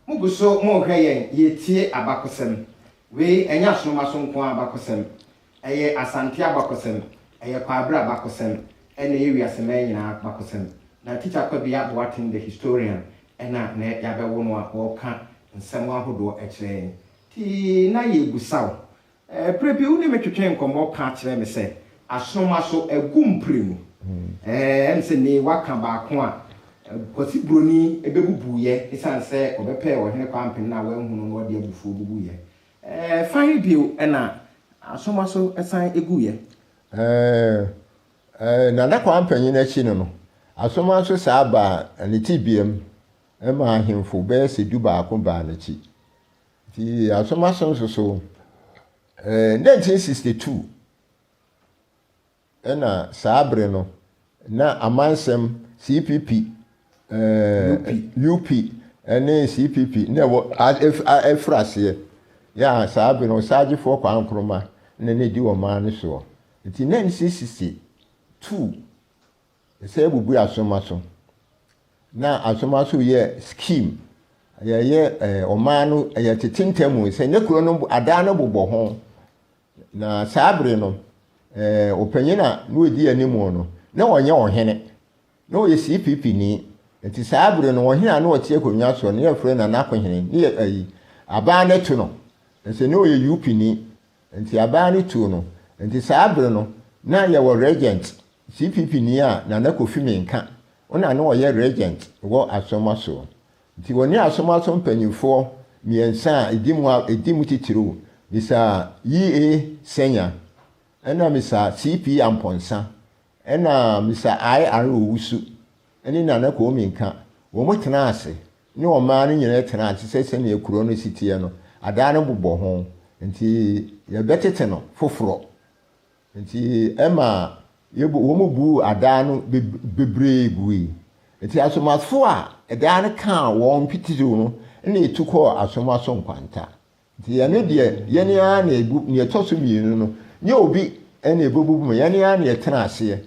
mugu so morehwɛ yɛn? Yɛretie abakɔsɛm. Wei, ɛnyɛ Asonoma so nko ara abakɔsɛm. Ɛyɛ Asante abakɔsɛm, ɛyɛ Kwaabere abakɔsɛm, ɛna ɛyɛ wiaseman nyinaa abakɔsɛm. Na Tikya Kwabea Boateng the historian ɛna nɛ yɛabɛwo no a ɔreka nsɛm ahodoɔ kyerɛ yɛn. Nti na yɛrebisa wo, Berɛ bi wo ne me twetwee nkɔmmɔ ka kyerɛɛ me sɛ Asonoma so agu mprenu. Ɛɛ, ɛm sɛ nnɛ yi woaka baako a Kwasi Broni bɛbubuiɛ ɛsiane sɛ ɔbɛpɛɛ Ɔhene Kwampene no a wanhu no na ɔde abufuo bubuiɛ. Ɛɛ, fan bio na Asonoma so san guiɛ. Ɛɛ, Nana Kwampanyin akyi no no, Asonoma nso saa baa ne tebeam ma ahemfo bɛyɛ sɛ dubaako baa n'akyi. Nti Asonoma so nso so, ɛɛ, 1962 Ɛna saa bere no, na amansɛm CPP, ɛɛ, UP ne CPP na ɛwɔ afiri aseɛ. Yɛ a saa bere no, Ɔsaagyefoɔ Kwame Nkrumah na na ɛdi ɔman no soɔ. Nti 1962, ɛsɛ abubu Asomaso. Na Asomaso yɛ scheme, yɛyɛ ɔman no, ɛyɛ tete ntamu, sɛ ne kuro no, adan no bobɔ ho. Na saa bere no, ɔpanyin a na odi anim no, na ɔnyɛ ɔhene. Na ɔyɛ CPP ni. Nti saa bere no, ɔhene a na ɔte akonnwa so no, yɛfrɛ no Nana Akohene. Ne yɛ ayi, abaa no atu no. Nso na ɔyɛ UP ni. Nti abaa no tuu no. Nti saa bere no, na yɛwɔ regent, CPP ni a Nana Kofi Menka. Ɔna na ɔyɛ regent wɔ Asɔma so. Nti wɔne asomaso mpanyimfoɔ mmiɛnsa a ɛdi mu a ɛdi mu titiriw, Misa E. A. Senya, ɛna Misa C. P. Amponsah, ɛna Misa I. R. Owusu ne Nana Komi Nka, wɔn tenaa ase ne ɔman no nyinaa tenaa ase sɛ sɛnea kuro no si teɛ no, adan no bobɔ ho, nti yɛbɛtete no foforɔ. Nti ɛma yɛbu, wɔn buu adaa no bebree gui. Nti asomafo a ɛdaa no kaa wɔn titiriw no na etu kɔɔ asomaso nkwanta. Nti ɛno deɛ yɛn ara na ebu, nea ɛtɔ so mmienu no, nyɛ obi na ebebubu ma yɛn ara na yɛtena aseɛ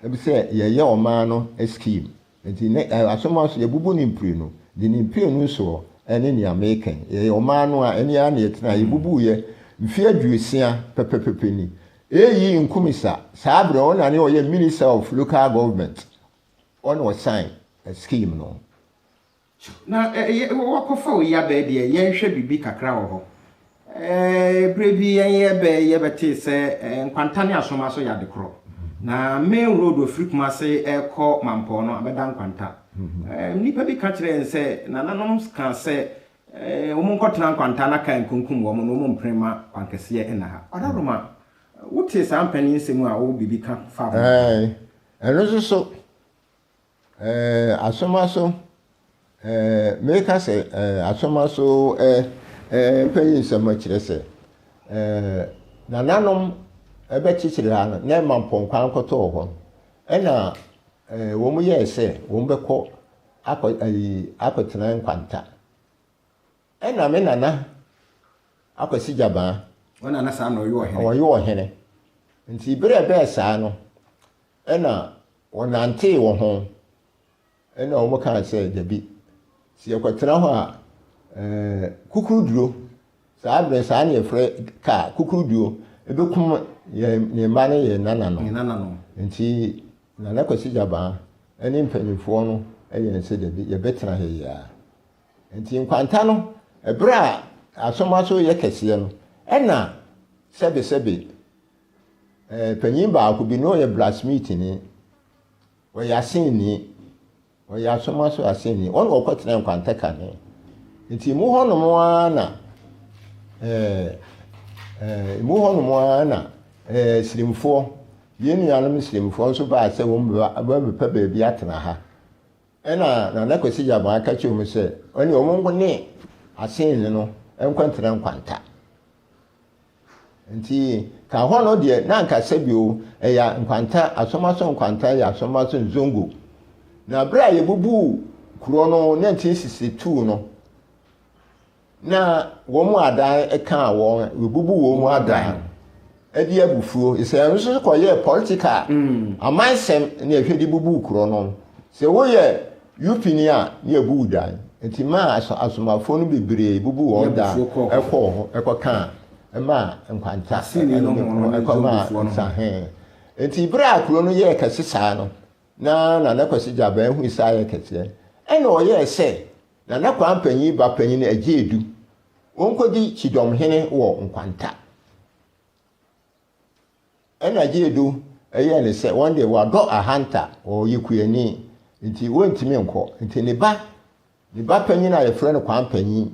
sɛ yɛyɛ ɔman no scheme. Nti ne asomaso yɛbubu ne mprenu, de ne mprenu soɔ. ne nea meka yi. Yɛyɛ ɔman no a, ɛne ara na yɛtena. Yɛbubuiɛ mfeɛ 60 pɛpɛpɛpɛ ni. Eyi Nkumisa, saa berɛ ɔna ne ɔyɛ Minister of Local Government, ɔna ɔsign scheme no. Na wɔkɔfa oyi abɛɛ deɛ, yɛnhwɛ biribi kakra wɔ hɔ. Berɛ bi yɛn yɛbɛɛ yɛbɛtee sɛ Nkwanta ne Asoma so yɛ ade korɔ. Na main road ofiri Kumase ɛrekɔ Mampɔn no abɛda Nkwanta. Nnipa bi ka kyerɛɛ yɛn sɛ nananom kaa sɛ wɔn nkɔtena Nkwanta na kaa nkunkum wɔn na wɔn mpene ma kwankɛseɛ nna ha. Ɔdaroma, wotee saa mpanin nsɛm a wowɔ biribi ka fa ho? Ɛno nso so Ɛɛ Asomaso ɛɛ meka sɛ ɛɛ Asomaso ɛɛ ɛɛ mpanyin nsɛm kyerɛ sɛ ɛɛ nananom ɛbɛkyekyere ha no na ɛma mpɔnkwa nkɔtɔɔ hɔ ɛna ɛɛ wɔn yɛɛ sɛ wɔn bɛkɔ akɔ ɛyi akɔtena nkwanta ɛna me nana Akwasi Gyabaa. Wɔn nana saa na ɔyɛ ɔhene. Ɔyɛ ɔhene nti bere ɛbɛɛ saa no ɛna Wɔnantee wɔ ho, ɛnna wɔkaa sɛ, Dabi, sɛ yɛkɔtena hɔ a, ɛɛ, kukuruduro, saa berɛ saa na yɛfrɛ kaa, kukuruduro, ɛbɛkum yɛn yɛn mma ne yɛn nananom. Yɛn nananom. Nti Nana Kwasi Gyabaa ne mpanimfoɔ no yɛn sɛ, Dabi, yɛbɛtena ha yi ara. Nti nkwanta no, ɛberɛ a Asomaso reyɛ kɛseɛ no, ɛnna sɛbesɛbe Eh, panyin baako bi, na ɔyɛ blacksmithni, ɔyɛ asenni, ɔyɛ asomaso asenni. Ɔna ɔkɔtena nkwanta kane. Nti mu hɔnom ara na eh, eh, mu hɔnom ara na eh, sirimfoɔ, yɛn nuanom sirimfoɔ nso baa sɛ wɔn bɛpɛ baabi atena ha. Ɛna Nana Kwasi Gyamah ka kyerɛ wɔn sɛ, ɔne wɔn ne asenni no nkɔntena nkwanta. Nti ka hɔ no deɛ na anka sɛbio ɛyɛ nkwanta, Asomaso nkwanta yɛ Asomaso Nzongo. Na berɛ a yɛbubuu kuro no 1962 no, na wɔn mu adan kaa wɔn, yɛbubu wɔn mu adan ɛde abufuo. Sɛ ɛno nso kɔyɛɛ political mm. amansɛm ne ɛhwɛ de bubuu kuro no. Sɛ woyɛ UP ni a ne yɛbu wo dan. Nti maa asomafoɔ no bebree bubu wɔn dan kɔɔ hɔ ɛkɔkaa maa nkwanta ɛkɔmaa nsahe. Nti berɛ a kuro no yɛɛ kɛse saa no, na Nana Kwasi Gyabaa hui sɛ ayɛ kɛseɛ, ɛna ɔyɛɛ sɛ Nana Kwampanyin ba panyin Agyeedu wɔnkɔdi Kyidɔmhene wɔ Nkwanta. Ɛna Gyeedu yɛɛ no sɛ wɔn deɛ wadɔ ahanta, ɔyɛ kuani nti wɔntumi nkɔ. Nti ne ba, ne ba panyin a yɛfrɛ no Kwampanyin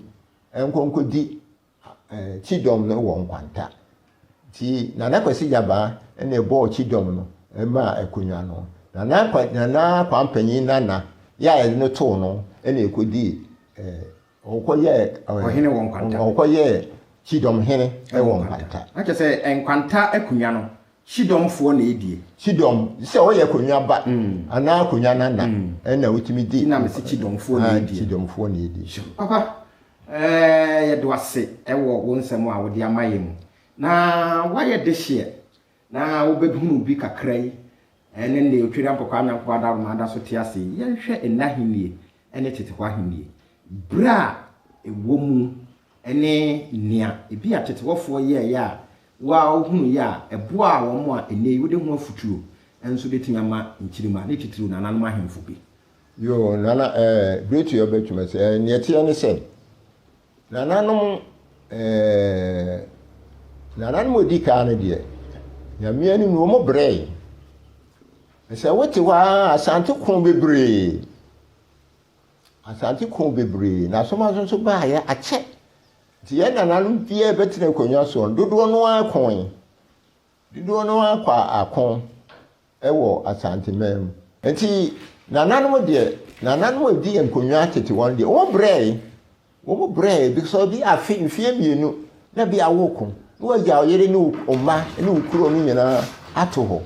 nkɔ nkɔdi eh, Kyidɔm no wɔ Nkwanta. Nti Nana Kwasi Gyabaa na ɛbɔɔ Kyidɔm no maa akonnwa no. Nana, Nana Kwampanyin nana yɛ a yɛde no too no na ɛkɔdii eh, Ɔkɔyɛɛ Ɔhene wɔ Nkwanta. Ɔkɔyɛɛ Kyidɔm hene wɔ Nkwanta. Na kyerɛ sɛ Nkwanta akonnwa no, Kyidɔmfoɔ na ɛdie. Kyidɔm, sɛ ɔyɛ akonnwa ba anaa akonnwa nana ɛna wotumi di. Nti na mese Kyidɔmfoɔ na ɛdie. Kyidɔmfoɔ na ɛdie. Papa, yɛda wo ase wɔ wo nsɛm a wode ama yɛn mu. Na woayɛ dehyeɛ na wobɛhunu bi kakra yi ɛne nea Otweri Ampɔkwaa Nyankopɔn adaworoma da so te ase yi. Yɛnhwɛ nnɛ ahennie ne tete hɔ ahennie. Berɛ a ɛwɔ mu ne nea ebia tete hɔfoɔ yɛeɛ a wo ara wohunuiɛ a ɛboaa wɔn a ɛnnɛ yi wode ho afotuo nso bɛtumi ama nkyirimma, ne titiriw nananom ahemfo bi. Yoo, Nana, eh, Great Ɔbɛtwuma sɛ, eh, nea ɛteɛ ne sɛ, Nananom eh, nananom a ɔdi kan no deɛ, Nyame anim no, wɔn brɛe. Sɛ wote hɔ ara, Asante ko bebree. Asante ko bebree. Na Asomaso nso baeɛ akyɛ. Nti yɛn nananom biara bɛtena akonnwa soɔ no, dodoɔ no ara koe. Dodoɔ no ara kɔ ako wɔ Asanteman mu. Nti nananom deɛ, nananom a ɛdi nkonnwa tete wɔn deɛ, wɔn brɛe. Wɔn brɛe because bi afe mfeɛ mmienu na bi a woko na wagya wo yere ne wo mma ne wo kuro no nyinaa ato hɔ.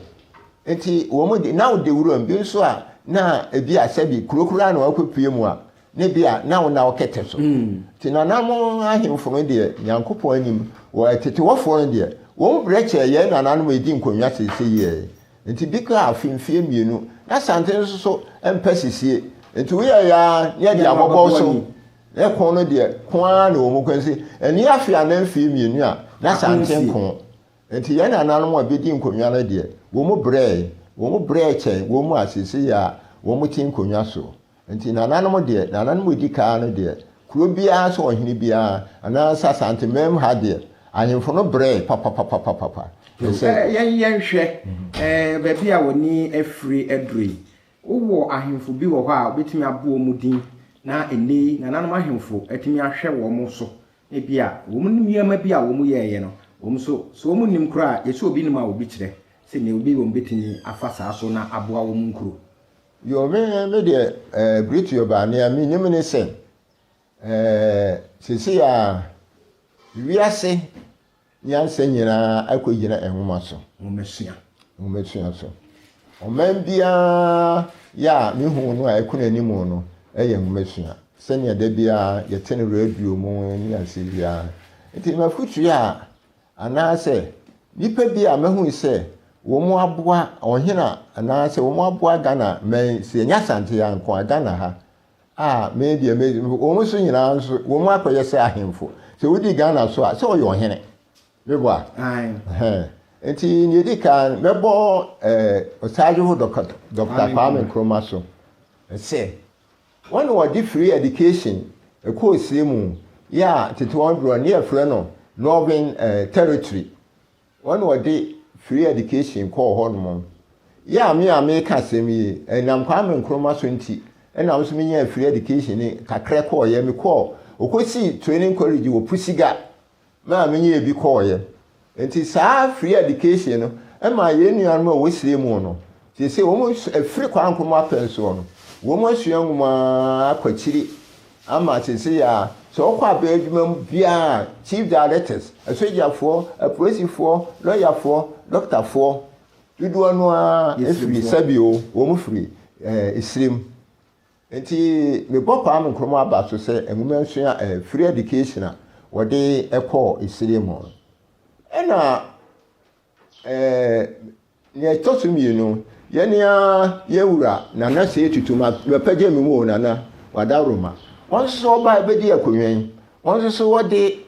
Nti wɔn de na wode wuram bi nso a na ebi a sɛbi kuro koraa na wakɔpue mu a ne bi a na wo na wokɛtɛ so. Nti nananom ahemfo no deɛ Nyankopɔn anim wɔ atetewɔfoɔ no deɛ wɔn brɛ kyɛɛ yɛn nananom a ɛdi nkonnwa seesei yi. Nti bi koraa afe mfeɛ mmienu na Asante nso so mpɛ sisie. Nti woyɛeɛ ara na yɛde abɔbɔ wo so. Na ɛko no deɛ, ko ara na wɔn kɔ nti, ɛne afe anaa mfeɛ mmienu a, na Asante nko. Nti yɛn nananom a bɛdi nkonnwa no deɛ, wɔn brɛɛ, wɔn brɛɛ kyɛn wɔn a seesei a wɔn te nkonnwa soɔ. Nti nananom deɛ, nananom a ɛdi kan no deɛ, kuro biara so ɔhene biara, anaasɛ Asanteman mu ha deɛ, ahemfo no brɛɛ papapapapapa. Ɛsɛ. Yɛn yɛnhwɛ baabi a w'ani afiri aduru yi. Wowɔ ahemfo bi wɔ hɔ a wobɛtumi abɔ wɔn din na ɛnnɛ yi nananom ahemfo atumi ahwɛ wɔn so? Ebia wɔn nneɛma bi a wɔyɛeɛ no, wɔn nso, sɛ wɔnnim koraa a, yɛsɛ obi nim a obi kyerɛ sɛ nea obi wɔn bɛtumi afa saa so na aboa wɔn nkuro. Yoo, me, me deɛ, eh, Britio baa, nea menim ne sɛ, eh, seesei a wiase nyansa nyinaa akɔgyina nwoma so. Nwomasua. Nwomasua so. Ɔman biara yɛ a mehu no a ɛkɔ n'anim no yɛ nwomasua. Sɛnea da biara yɛte no radio mu ne ase biara. Nti m'afotu a anaasɛ nnipa bi a mahu sɛ wɔn aboa ɔhene a anaasɛ wɔn aboa Ghana man sɛ ɛnyɛ Asante ha nko a Ghana ha a me deɛ me wɔn nso nyinaa nso wɔn akɔyɛ sɛ ahemfo sɛ wodi Ghana so a sɛ ɔyɛ ɔhene meboa nti nea edi kan mɛbɔ ɛɛ Ɔsagyefo Dɔkta Kwame Nkrumah so sɛ wɔn na wɔde free education ɛkɔɔ sie mu yɛ a tete wɔn dorɔ ne yɛfrɛ no Northern Territory. Wɔn na wɔde free education kɔɔ hɔ nom. Yɛ a me a meka asɛm yi, ɛnam Kwame Nkrumah so nti, ɛna nso menyaa free education ne kakra kɔɔyɛ. Mekɔɔ, ɔkɔsii training college wɔ Pusiga, maa menyɛɛ bi kɔɔyɛ. Nti saa free education no, ɛmaa yɛn nuanom a wɔsire mu no, seesei wɔn afiri Kwame Nkrumah pɛn soɔ no, wɔn asua nwoma akɔ akyiri ama seesei a sɛ wɔkɔ abɛn adwuma mu biara a, chief directors, asogyafoɔ, apolisifoɔ, lɔyafoɔ, dɔktafoɔ, dodoɔ no ara firi sɛbio, wɔn firi esirim. Nti mebɔ Kwame Nkrumah aba so sɛ nwoma nsua free education a wɔde kɔɔ esirim mu. Ɛna Nea ɛtɔ so mmienu, yɛn ara yɛn wura Nana Sey Tutu, mapagya me mu o Nana, wadaworoma. Wɔn nso so wɔbae bɛdi akonnwa yi, wɔn nso so wɔde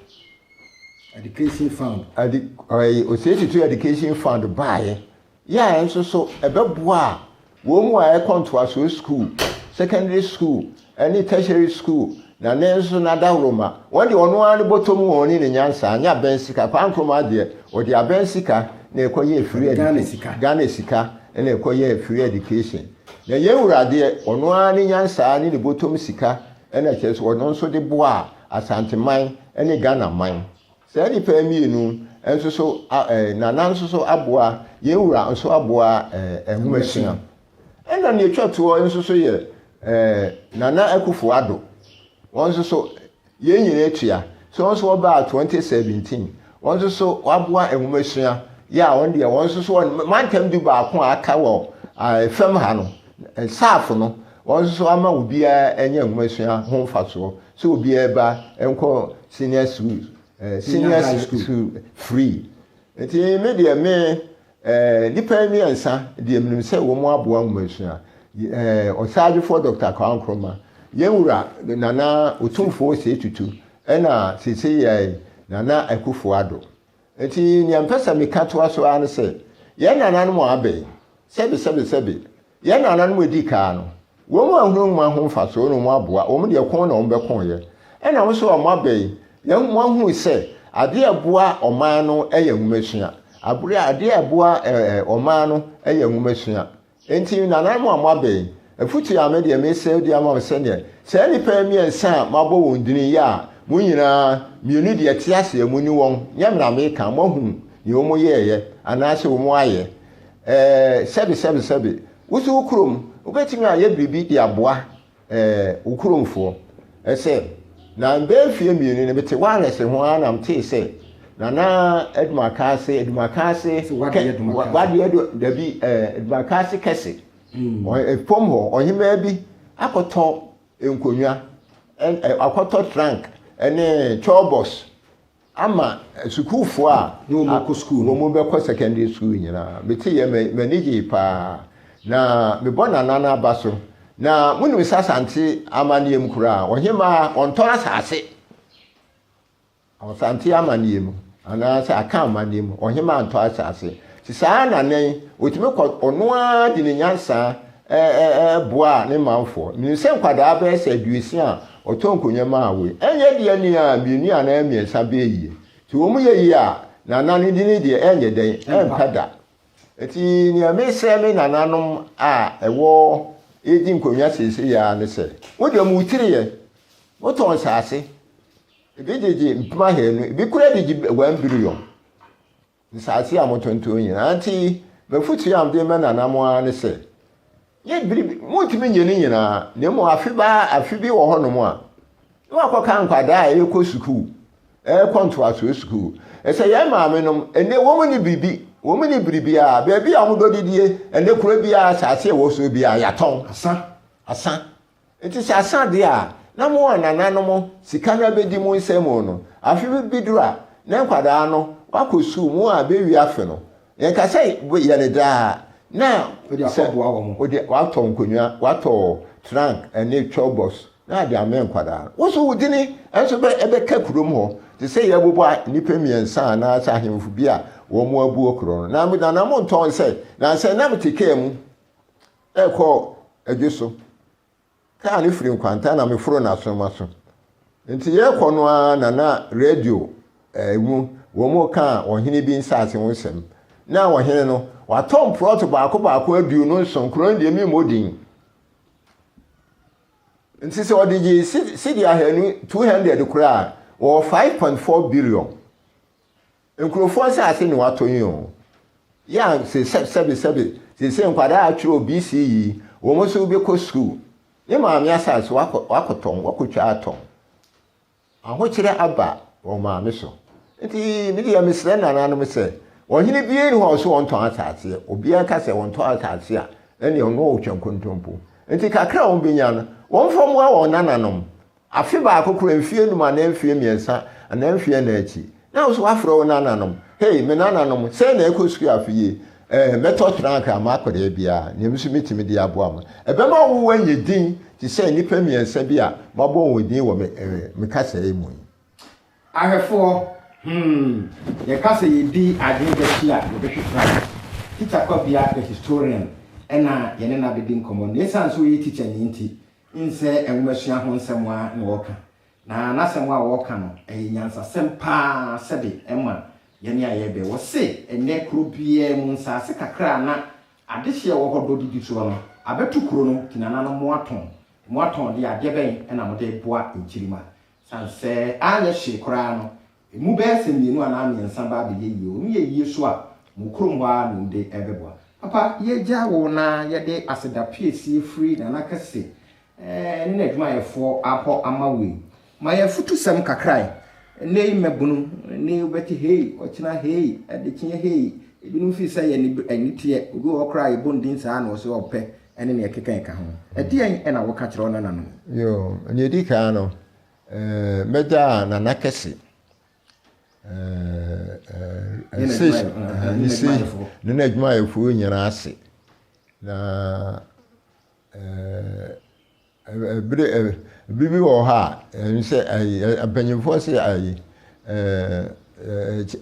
Education Fund. Adi, ɔyɛ Osei Tutu Education Fund baeɛ. Yɛ a nso so ɛbɛboa Wɔn mu a ɛkɔ ntoasoɔ sukuu, secondary school, ne tertiary school, na ne nso n'adaworoma. Wɔn deɛ ɔno ara ne bɔtɔ mu wɔn ne ne nyansa, anyɛ abɛn sika. Kwame Nkrumah deɛ, ɔde abɛn sika na ɛkɔyɛɛ free Ɔde Ghana sika. Ghana sika na ɛkɔyɛɛ free education. Na yɛn wura deɛ, ɔno ara ne nyansa ne ne bɔtɔm sika na kyerɛ sɛ ɔno nso de boaa Asanteman ne Ghana man. Saa nnipa yi mmienu nso so, Nana nso so aboa, yɛn wura nso aboa nwomasua. Ɛna nea etwa toɔ nso so yɛ Nana Akufo Addo. Wɔn nso so, yɛn nyinaa tua. So wɔn nso wɔbaa 2017. Wɔn nso so wɔaboa nwomasua. Yɛ a wɔn deɛ wɔn nso so wɔn mantam du baako a aka wɔ fam ha no, saafo no, wɔn nso so ama obiara anya nwomasua ho mfasoɔ. Sɛ obiara ba nkɔ senior school, eh, senior high school free. Nti me deɛ me eh, nipa mmiɛnsa deɛ menim sɛ wɔn aboa nwomasua. Eh, Ɔsaagyefoɔ Dr. Kwame Nkrumah, yɛn wura Nana Otumfoɔ Osei Tutu, ɛna seesei yɛ Nana Akufo Addo. Nti nea mpɛ sɛ meka toa so ara ne sɛ, yɛn nananom a abɛn, sɛbe sɛbe sɛbe, Yɛn nananom a edi kan no, wɔn anhunu nwoma ho mfasoɔ na wɔn aboa, wɔn deɛ ko na wɔn bɛkoeɛ. Ɛna mo nso a moaba yi, yɛn moahunu sɛ adeɛ a ɛboa ɔman no yɛ nwomasua. Adeɛ a ɛboa ɔman no yɛ nwomasua. Enti nananom a moaba yi, afotuo a me deɛ mesrɛ de ama mo sɛdeɛ saa nnipa yi mmiɛnsa a mabɔ wɔn dini yi a mo nyinaa mmienu deɛ te aseɛ mo ni wɔn, nyɛ me na meka, moahunu deɛ wɔn yɛeɛ anaasɛ wɔn ayɛ. Ɛɛ, sɛbe, sɛbe, sɛbe, wo nso wo kurom, wobɛtumi ayɛ biribi de aboa ɛɛ wo kuromfoɔ. Ɛsɛ, na bɛyɛ mfeɛ mmienu no, mete wireless ho ara na metee sɛ Nana Adumakase, Adumakase, Wadeɛ Adu, dabi, ɛɛ, Adumakase kɛse, fam hɔ, ɔhemaa bi akɔtɔ nkonnwa, akɔtɔ trunk ne chɔbɔs ama sukuufoɔ a wɔbɛkɔ secondary school nyinaa. Meteeɛ, m'ani gyee paa. Na mebɔ Nana no aba so. Na monim sɛ Asante amanneɛ mu koraa, ɔhemmaa ɔntɔ asase. Asante amanneɛ mu, anaasɛ Akan amanneɛ mu, ɔhemmaa ntɔ asase. Nti saa na nnɛ yi, ɔtumi kɔ, ɔno ara de ne nyansa boa ne manfoɔ. Menim sɛ nkwadaa bɛyɛ sɛ aduosia a ɔtɔ nkonnwa maa wei. Ɛnyɛ deɛ nea mmienu anaa mmiɛnsa bɛyɛ yie. Nti wɔn yɛ yie a, nana no dini deɛ ɛnyɛ dɛn, ɛmpa da. Nti nea mesrɛ me nananom a ɛwɔ redi nkonnwa seesei ara ne sɛ, mo deɛ mo tiri yɛ, motɔn nsaase, ebi gyegye mpem ahanu, ebi koraa de gye 1 billion. Nsaase a motontɔn nyinaa. Nti m'afotuo a mede ma nananom ara ne sɛ, yɛ biribi, montumi nyɛ ne nyinaa, na mmom afe baa afe bi wɔ hɔnom a, na wakɔka nkwadaa a ɛrekɔ sukuu, ɛrekɔ ntoasoɔ sukuu. Ɛsɛ yɛn maame nom, ɛnɛ wɔn ni biribi, wɔn ni biribiara, baabi a wɔn dɔ didie, ɛnɛ kuro biara, asase a ɛwɔ so biara, yɛatɔn. Asa. Asa. Nti sɛ asa deɛ a, na mo a nananom sika no abɛdi mo nsam no, afe bi duru a, na nkwadaa no wakɔ sukuu, mo a bɛwie afe no, yɛnka sɛ yɛ ne daa, na sɛ wode watɔ nkonnwa, watɔ trunk ne twelve box na ade amɛ nkwadaa no. Wo nso wo dini nso bɛ ɛbɛka kurom hɔ te sɛ yɛbobɔ nnipa mmiɛnsa anaasɛ ahemfo bi a wɔn abuo kuro no. Na nana mo ntɔn sɛ, na sɛ na mete kaa mu ɛkɔ adwo so. Kaa no firi Nkwanta na meforo n'asoma so. Nti yɛrekɔ no ara na na radio mu wɔn ka ɔhene bi nsaase ho nsɛm. Na ɔhene no, watɔ mprɔto baako baako 27, kuro no deɛ memmɔ din. Nti sɛ ɔde gye sidi 200 200 koraa a, wɔwɔ 5.4 billion. Nkurɔfoɔ nsaase na watɔ yi o. Yɛ a sɛ sɛbe sɛbe sɛ nkwadaa atwerɛ BCE yi, wɔn nso bɛkɔ sukuu. Ne maame asase wakɔtɔn, wakɔtwa atɔn. Ahokyerɛ aba wɔn maame so. Nti me deɛ mesrɛ nananom sɛ, ɔhene biara nni hɔ a ɔsɛ wɔntɔn asaseɛ. Obiara ka sɛ wɔntɔn asase a, ɛnneɛ ɔno ɔtwa nkontompo. Nti kakra a wɔbɛnya no, wɔmfa mmoa wɔn nananom. Afe baako koraa, mfeɛ 5 anaa mfeɛ 3 anaa mfeɛ 4 akyi, na wo nso woafrɛ wo nananom. Hei, me nananom, sɛn na ɛkɔ sukuu afe yi? Ɛɛ, mɛtɔ trunk ama akwadaa biara, nea me nso mɛtumi de aboa mo. Ɛbɛma wo woanya din te sɛ nnipa mmiɛnsa bi a mabɔ wɔn din wɔ me, eh, me kasa yi mu yi. Ahwɛfoɔ, hmm, yɛka sɛ yɛdi adwene bɛkyi a, yɛbɛhwe trunk. Tikya Kwabea the historian ɛna yɛne no abɛdi nkɔmmɔ. Na ɛsiane sɛ ɔyɛ tikyani nti, nsɛ nwomasua ho nsɛm ara na ɔreka. Na n'asɛm a ɔreka no, ɛyɛ nyansasɛm pa ara sɛde ɛma yɛne a yɛrebɛ. Wɔse ɛnnɛ kuro biara mu nsaase kakra a na adehyeɛ wɔ hɔ dɔ didi soɔ no, abɛto kuro no nti nananom moatɔn. Moatɔn deɛ adeɛ bɛn na mode boa nkyirimma? Sane sɛ anyɛ hwee koraa no, ɛmu bɛyɛ sɛ mmienu anaa mmiɛnsa ba abɛyɛ yie. Wɔn yɛ yie so a, mo kurom hɔ ara na wɔde rebɛboa. Papa, yɛgya wo na yɛde aseda piesie firi Nana Kɛse ne n'adwumayɛfoɔ hɔ ama wo yi. Ma yɛn afutusɛm kakra ɛ. Ɛnnɛ yi mmabunu, ɛnnɛ yi wobɛte hei, ɔkyena hei, adekyeɛ hei. Ebinom firi sɛ yɛ aniteɛ. Obi wɔ hɔ koraa a yɛbɔ ne din saa na ɔse ɔpɛ ne nea ɛkeka ɛka ho. Ɛdeɛn na woka kyerɛ wo nananom? Yoo, nea ɛdi kan no, mɛda Nana Kɛse ne n'adwumayɛfoɔ nyinaa ase. Na bere bi wɔ hɔ a, ɛne sɛ mpanyinfoɔ sɛ ayi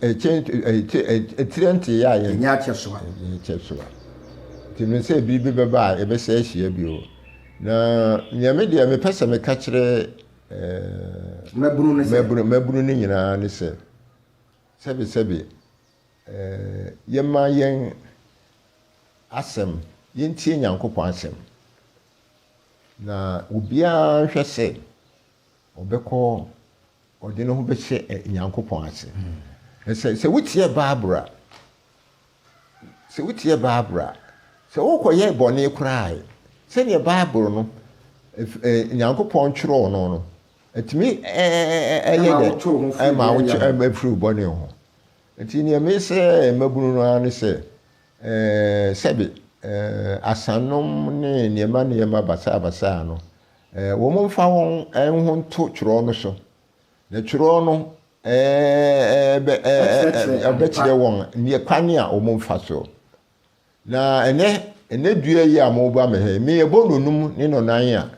ɛkyɛ nteeɛ a yɛnyɛ akyɛ so a. Kyɛ so a. Nti no sɛ biribi bɛba a yɛbɛsɛ ahyia bio. Na nea me deɛ mepɛ sɛ meka kyerɛ mmabunu no sɛ mmabunu no nyinaa ne sɛ sɛbesɛbe yɛma yɛn asɛm yɛntie Nyankopɔn asɛm. Na obiara nhwɛ sɛ ɔbɛkɔ ɔde ne ho bɛhyɛ Nyankopɔn ase. Sɛ wotie Bible a, sɛ wotie Bible a, sɛ wokɔyɛ bɔne koraa, sɛdeɛ Bible no Nyankopɔn twerɛw no, ɛtumi ɛyɛ dɛ ɛma wo firi bɔne ho. Nti nea mesrɛ mmabunu no ara ne sɛ, sɛbe asanom ne nneɛma nneɛma basaabasaa no, wɔn mfa wɔn ho nto twerɛ no so. Na twerɛ no ɛbɛkyerɛ wɔn neɛ kwan a wɔn mfa so. Na ɛnɛ Ɛnɛ dua yi a moba me ha yi, me yɛbɔ nonum ne nonan a,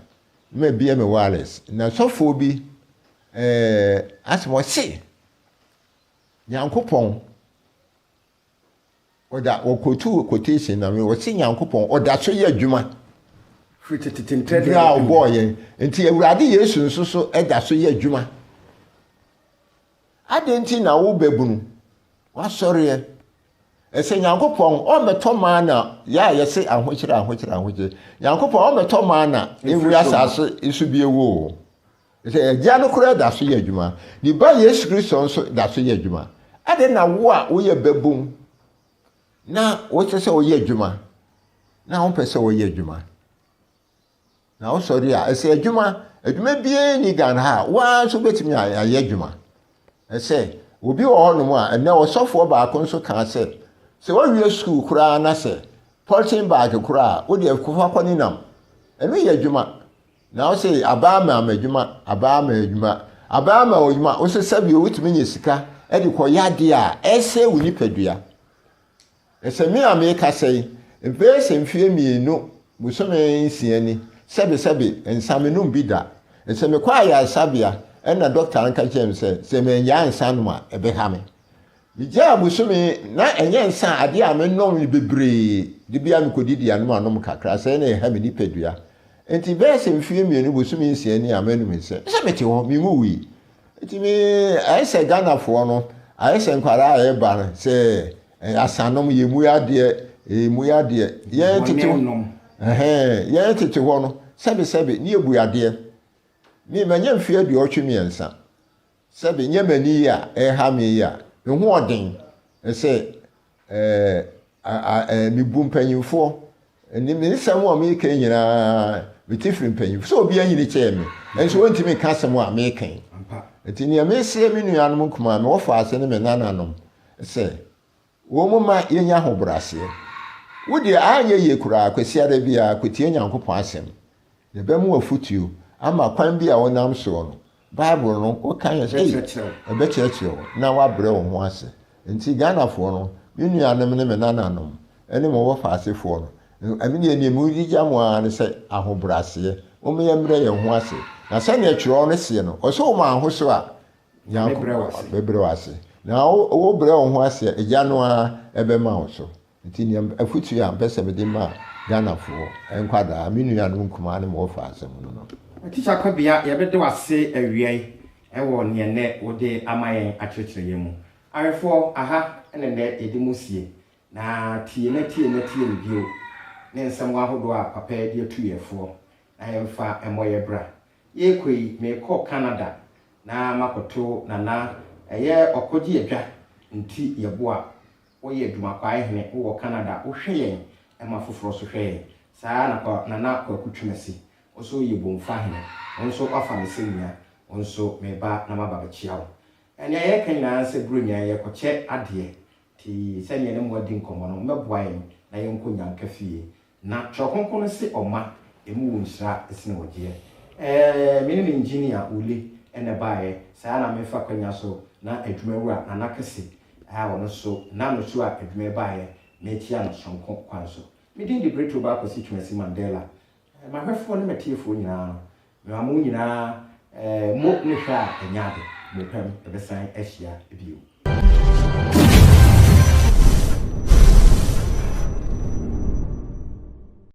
na mabie me wireless. Na sɔfoɔ bi ɛɛ asɛm ɔse, Nyankopɔn ɔda ɔkɔtu quotation na me ɔse Nyankopɔn ɔda so yɛ adwuma. Firi tete ntrɛ deɛ a ɔbɔɔ yɛn. Nti Awurade Yesu nso so da so yɛ adwuma. Adɛn nti na wo babunu wasɔreɛ? Ɛsɛ Nyankopɔn ɔmmɛtɔ mana yɛ a yɛse ahokyerɛ ahokyerɛ ahokyerɛ. Nyankopɔn ɔmmɛtɔ mana mfiri asase so bio o. Sɛ Agya no koraa da so yɛ adwuma, ne Ba Yesu Kristo nso da so yɛ adwuma. Adɛn na wo a woyɛ babun na wosɛ sɛ woyɛ adwuma na wompɛ sɛ woyɛ adwuma? Na wosɔre a, ɛsɛ adwuma, adwuma biara nni Ghana ha a, wo ara nso wobɛtumi ayɛ adwuma. Ɛsɛ obi wɔ hɔnom a, ɛnɛ ɔsɔfoɔ baako nso kaa sɛ, sɛ woawie sukuu koraa na sɛ polythene bag koraa a, wode fa kɔ ne nam. Ɛno yɛ adwuma. Na wose abaa ma ama adwuma, abaa ma adwuma, abaa ma adwuma. Wose sɛbi wotumi nya sika de kɔyɛ adeɛ a ɛsɛe wo nipadua. Sɛ me a merekasa yi, bɛyɛ sɛ mfeɛ mmienu, bosome nsia ni, sɛbesɛbe, nsa mennom bi da. Sɛ mekɔ ayaresabea na dɔkta no ka kyerɛ me sɛ, sɛ mannyae nsa nom a, ɛbɛha me. Megyaa bosome, na ɛnyɛ nsa a adeɛ a menom no bebree, da biara mekɔdidi a na manom kakra, sɛɛ na ɛha me nipadua. Enti bɛyɛ sɛ mfeɛ mmienu, bosome nsia ni a mannom nsa. Sɛ mete hɔ, menwuwui. Nti me, ayɛ sɛ Ghanafoɔ no, ayɛ sɛ nkwadaa a ɛreba no, sɛ asanom, yɛmmu adeɛ, yɛmmu adeɛ. Yɛn tete hɔ, ɛhɛn, yɛn tete hɔ no, sɛbesɛbe, ne yɛbu adeɛ. Me, manya mfeɛ 83. Sɛbe, nyɛ m'ani yi a ɛreha me yi a, me ho ɔden sɛ ɛɛ, a, mebu mpanyimfoɔ. Ne me nsɛm a meka yi nyinaa, mete firi mpanyimfoɔ. Sɛ obi anyini kyɛɛ me, nso wɔntumi nka asɛm a meka yi. Nti nea mesrɛ me nuanom nkumaa, me wɔfaase ne me nananom sɛ, wɔmma yɛnya ahobrɛaseɛ. Wo deɛ anyɛ yie koraa, Kwasiada biara, kɔtie Nyankopɔn asɛm. Na ɛbɛma wo afotuo ama kwan bi a wonam soɔ no, Bible no, woka yɛ sɛ, ei, ɛbɛkyerɛkyerɛ wo na woabrɛ wo ho ase. Nti Ghanafoɔ no, me nuanom ne me nananom ne mo wɔfaasefoɔ no, ɛme deɛ deɛ mede gya mo ara ne sɛ ahobrɛaseɛ. Momma yɛmmerɛ yɛn ho ase. Na sɛdeɛ twerɛ no seɛ no, ɔsɛ wo ma wo ho so a, Nyankopɔn bɛbrɛ wo ase. Na wobrɛ wo ho ase a, Agya no ara bɛma wo so. Nti nea afutuo a mpɛ sɛ mede ma Ghanafoɔ nkwadaa, me nuanom nkumaa ne me wɔfa asɛm no no. Tikya Kwabea, yɛbɛda wo ase awia yi wɔ neɛ nnɛ wode ama yɛn akyerɛkyerɛ yɛn mu. Ahwɛfoɔ, aha na nnɛ yɛde mo sie. Na tie na tie na tie no bio ne nsɛm ahodoɔ a papa yi de atu yɛn foɔ na yɛmfa mmɔ yɛn bra. Yɛrekɔ yi, merekɔ Canada na makɔto Nana, ɛyɛ ɔkɔgye adwa nti yɛboa Woyɛ Dumakwae hene, wowɔ Canada, wohwɛ yɛn ma foforɔ nso hwɛ yɛn. Saa ara na kwa Nana Kwaku Twumasi, wo nso woyɛ Bomfa hene, wo nso woafa me sɛ nua, wo nso mereba na maba abɛkyea wo. Nea yɛreka nyinaa ne sɛ Buronya yi yɛrekɔkyɛ adeɛ, nti sɛdeɛ yɛne mo adi nkɔmmɔ no, mommɛboa yɛn na yɛnkɔ Nyanka fie Na Twerɛ Kronkron no se ɔma emu wɔ nhyira sene ɔgyeɛ. Ɛɛ, me ne me engineer Wule na ɛbaeɛ, saa ara na mefa kwanya so na adwuma wura Nana Kese a ɔno nso nam no so a adwuma yi baeɛ, mekyea no sononko kwan so. Me din de Bretoo Baa Kwasi Twumasi Mandela. M'ahwɛfoɔ ne m'atiefoɔ nyinaa no, mema mo nyinaa mo ne hwɛ a ɛnyɛ ade. Mo pɛm, yɛbɛsan ahyia bio.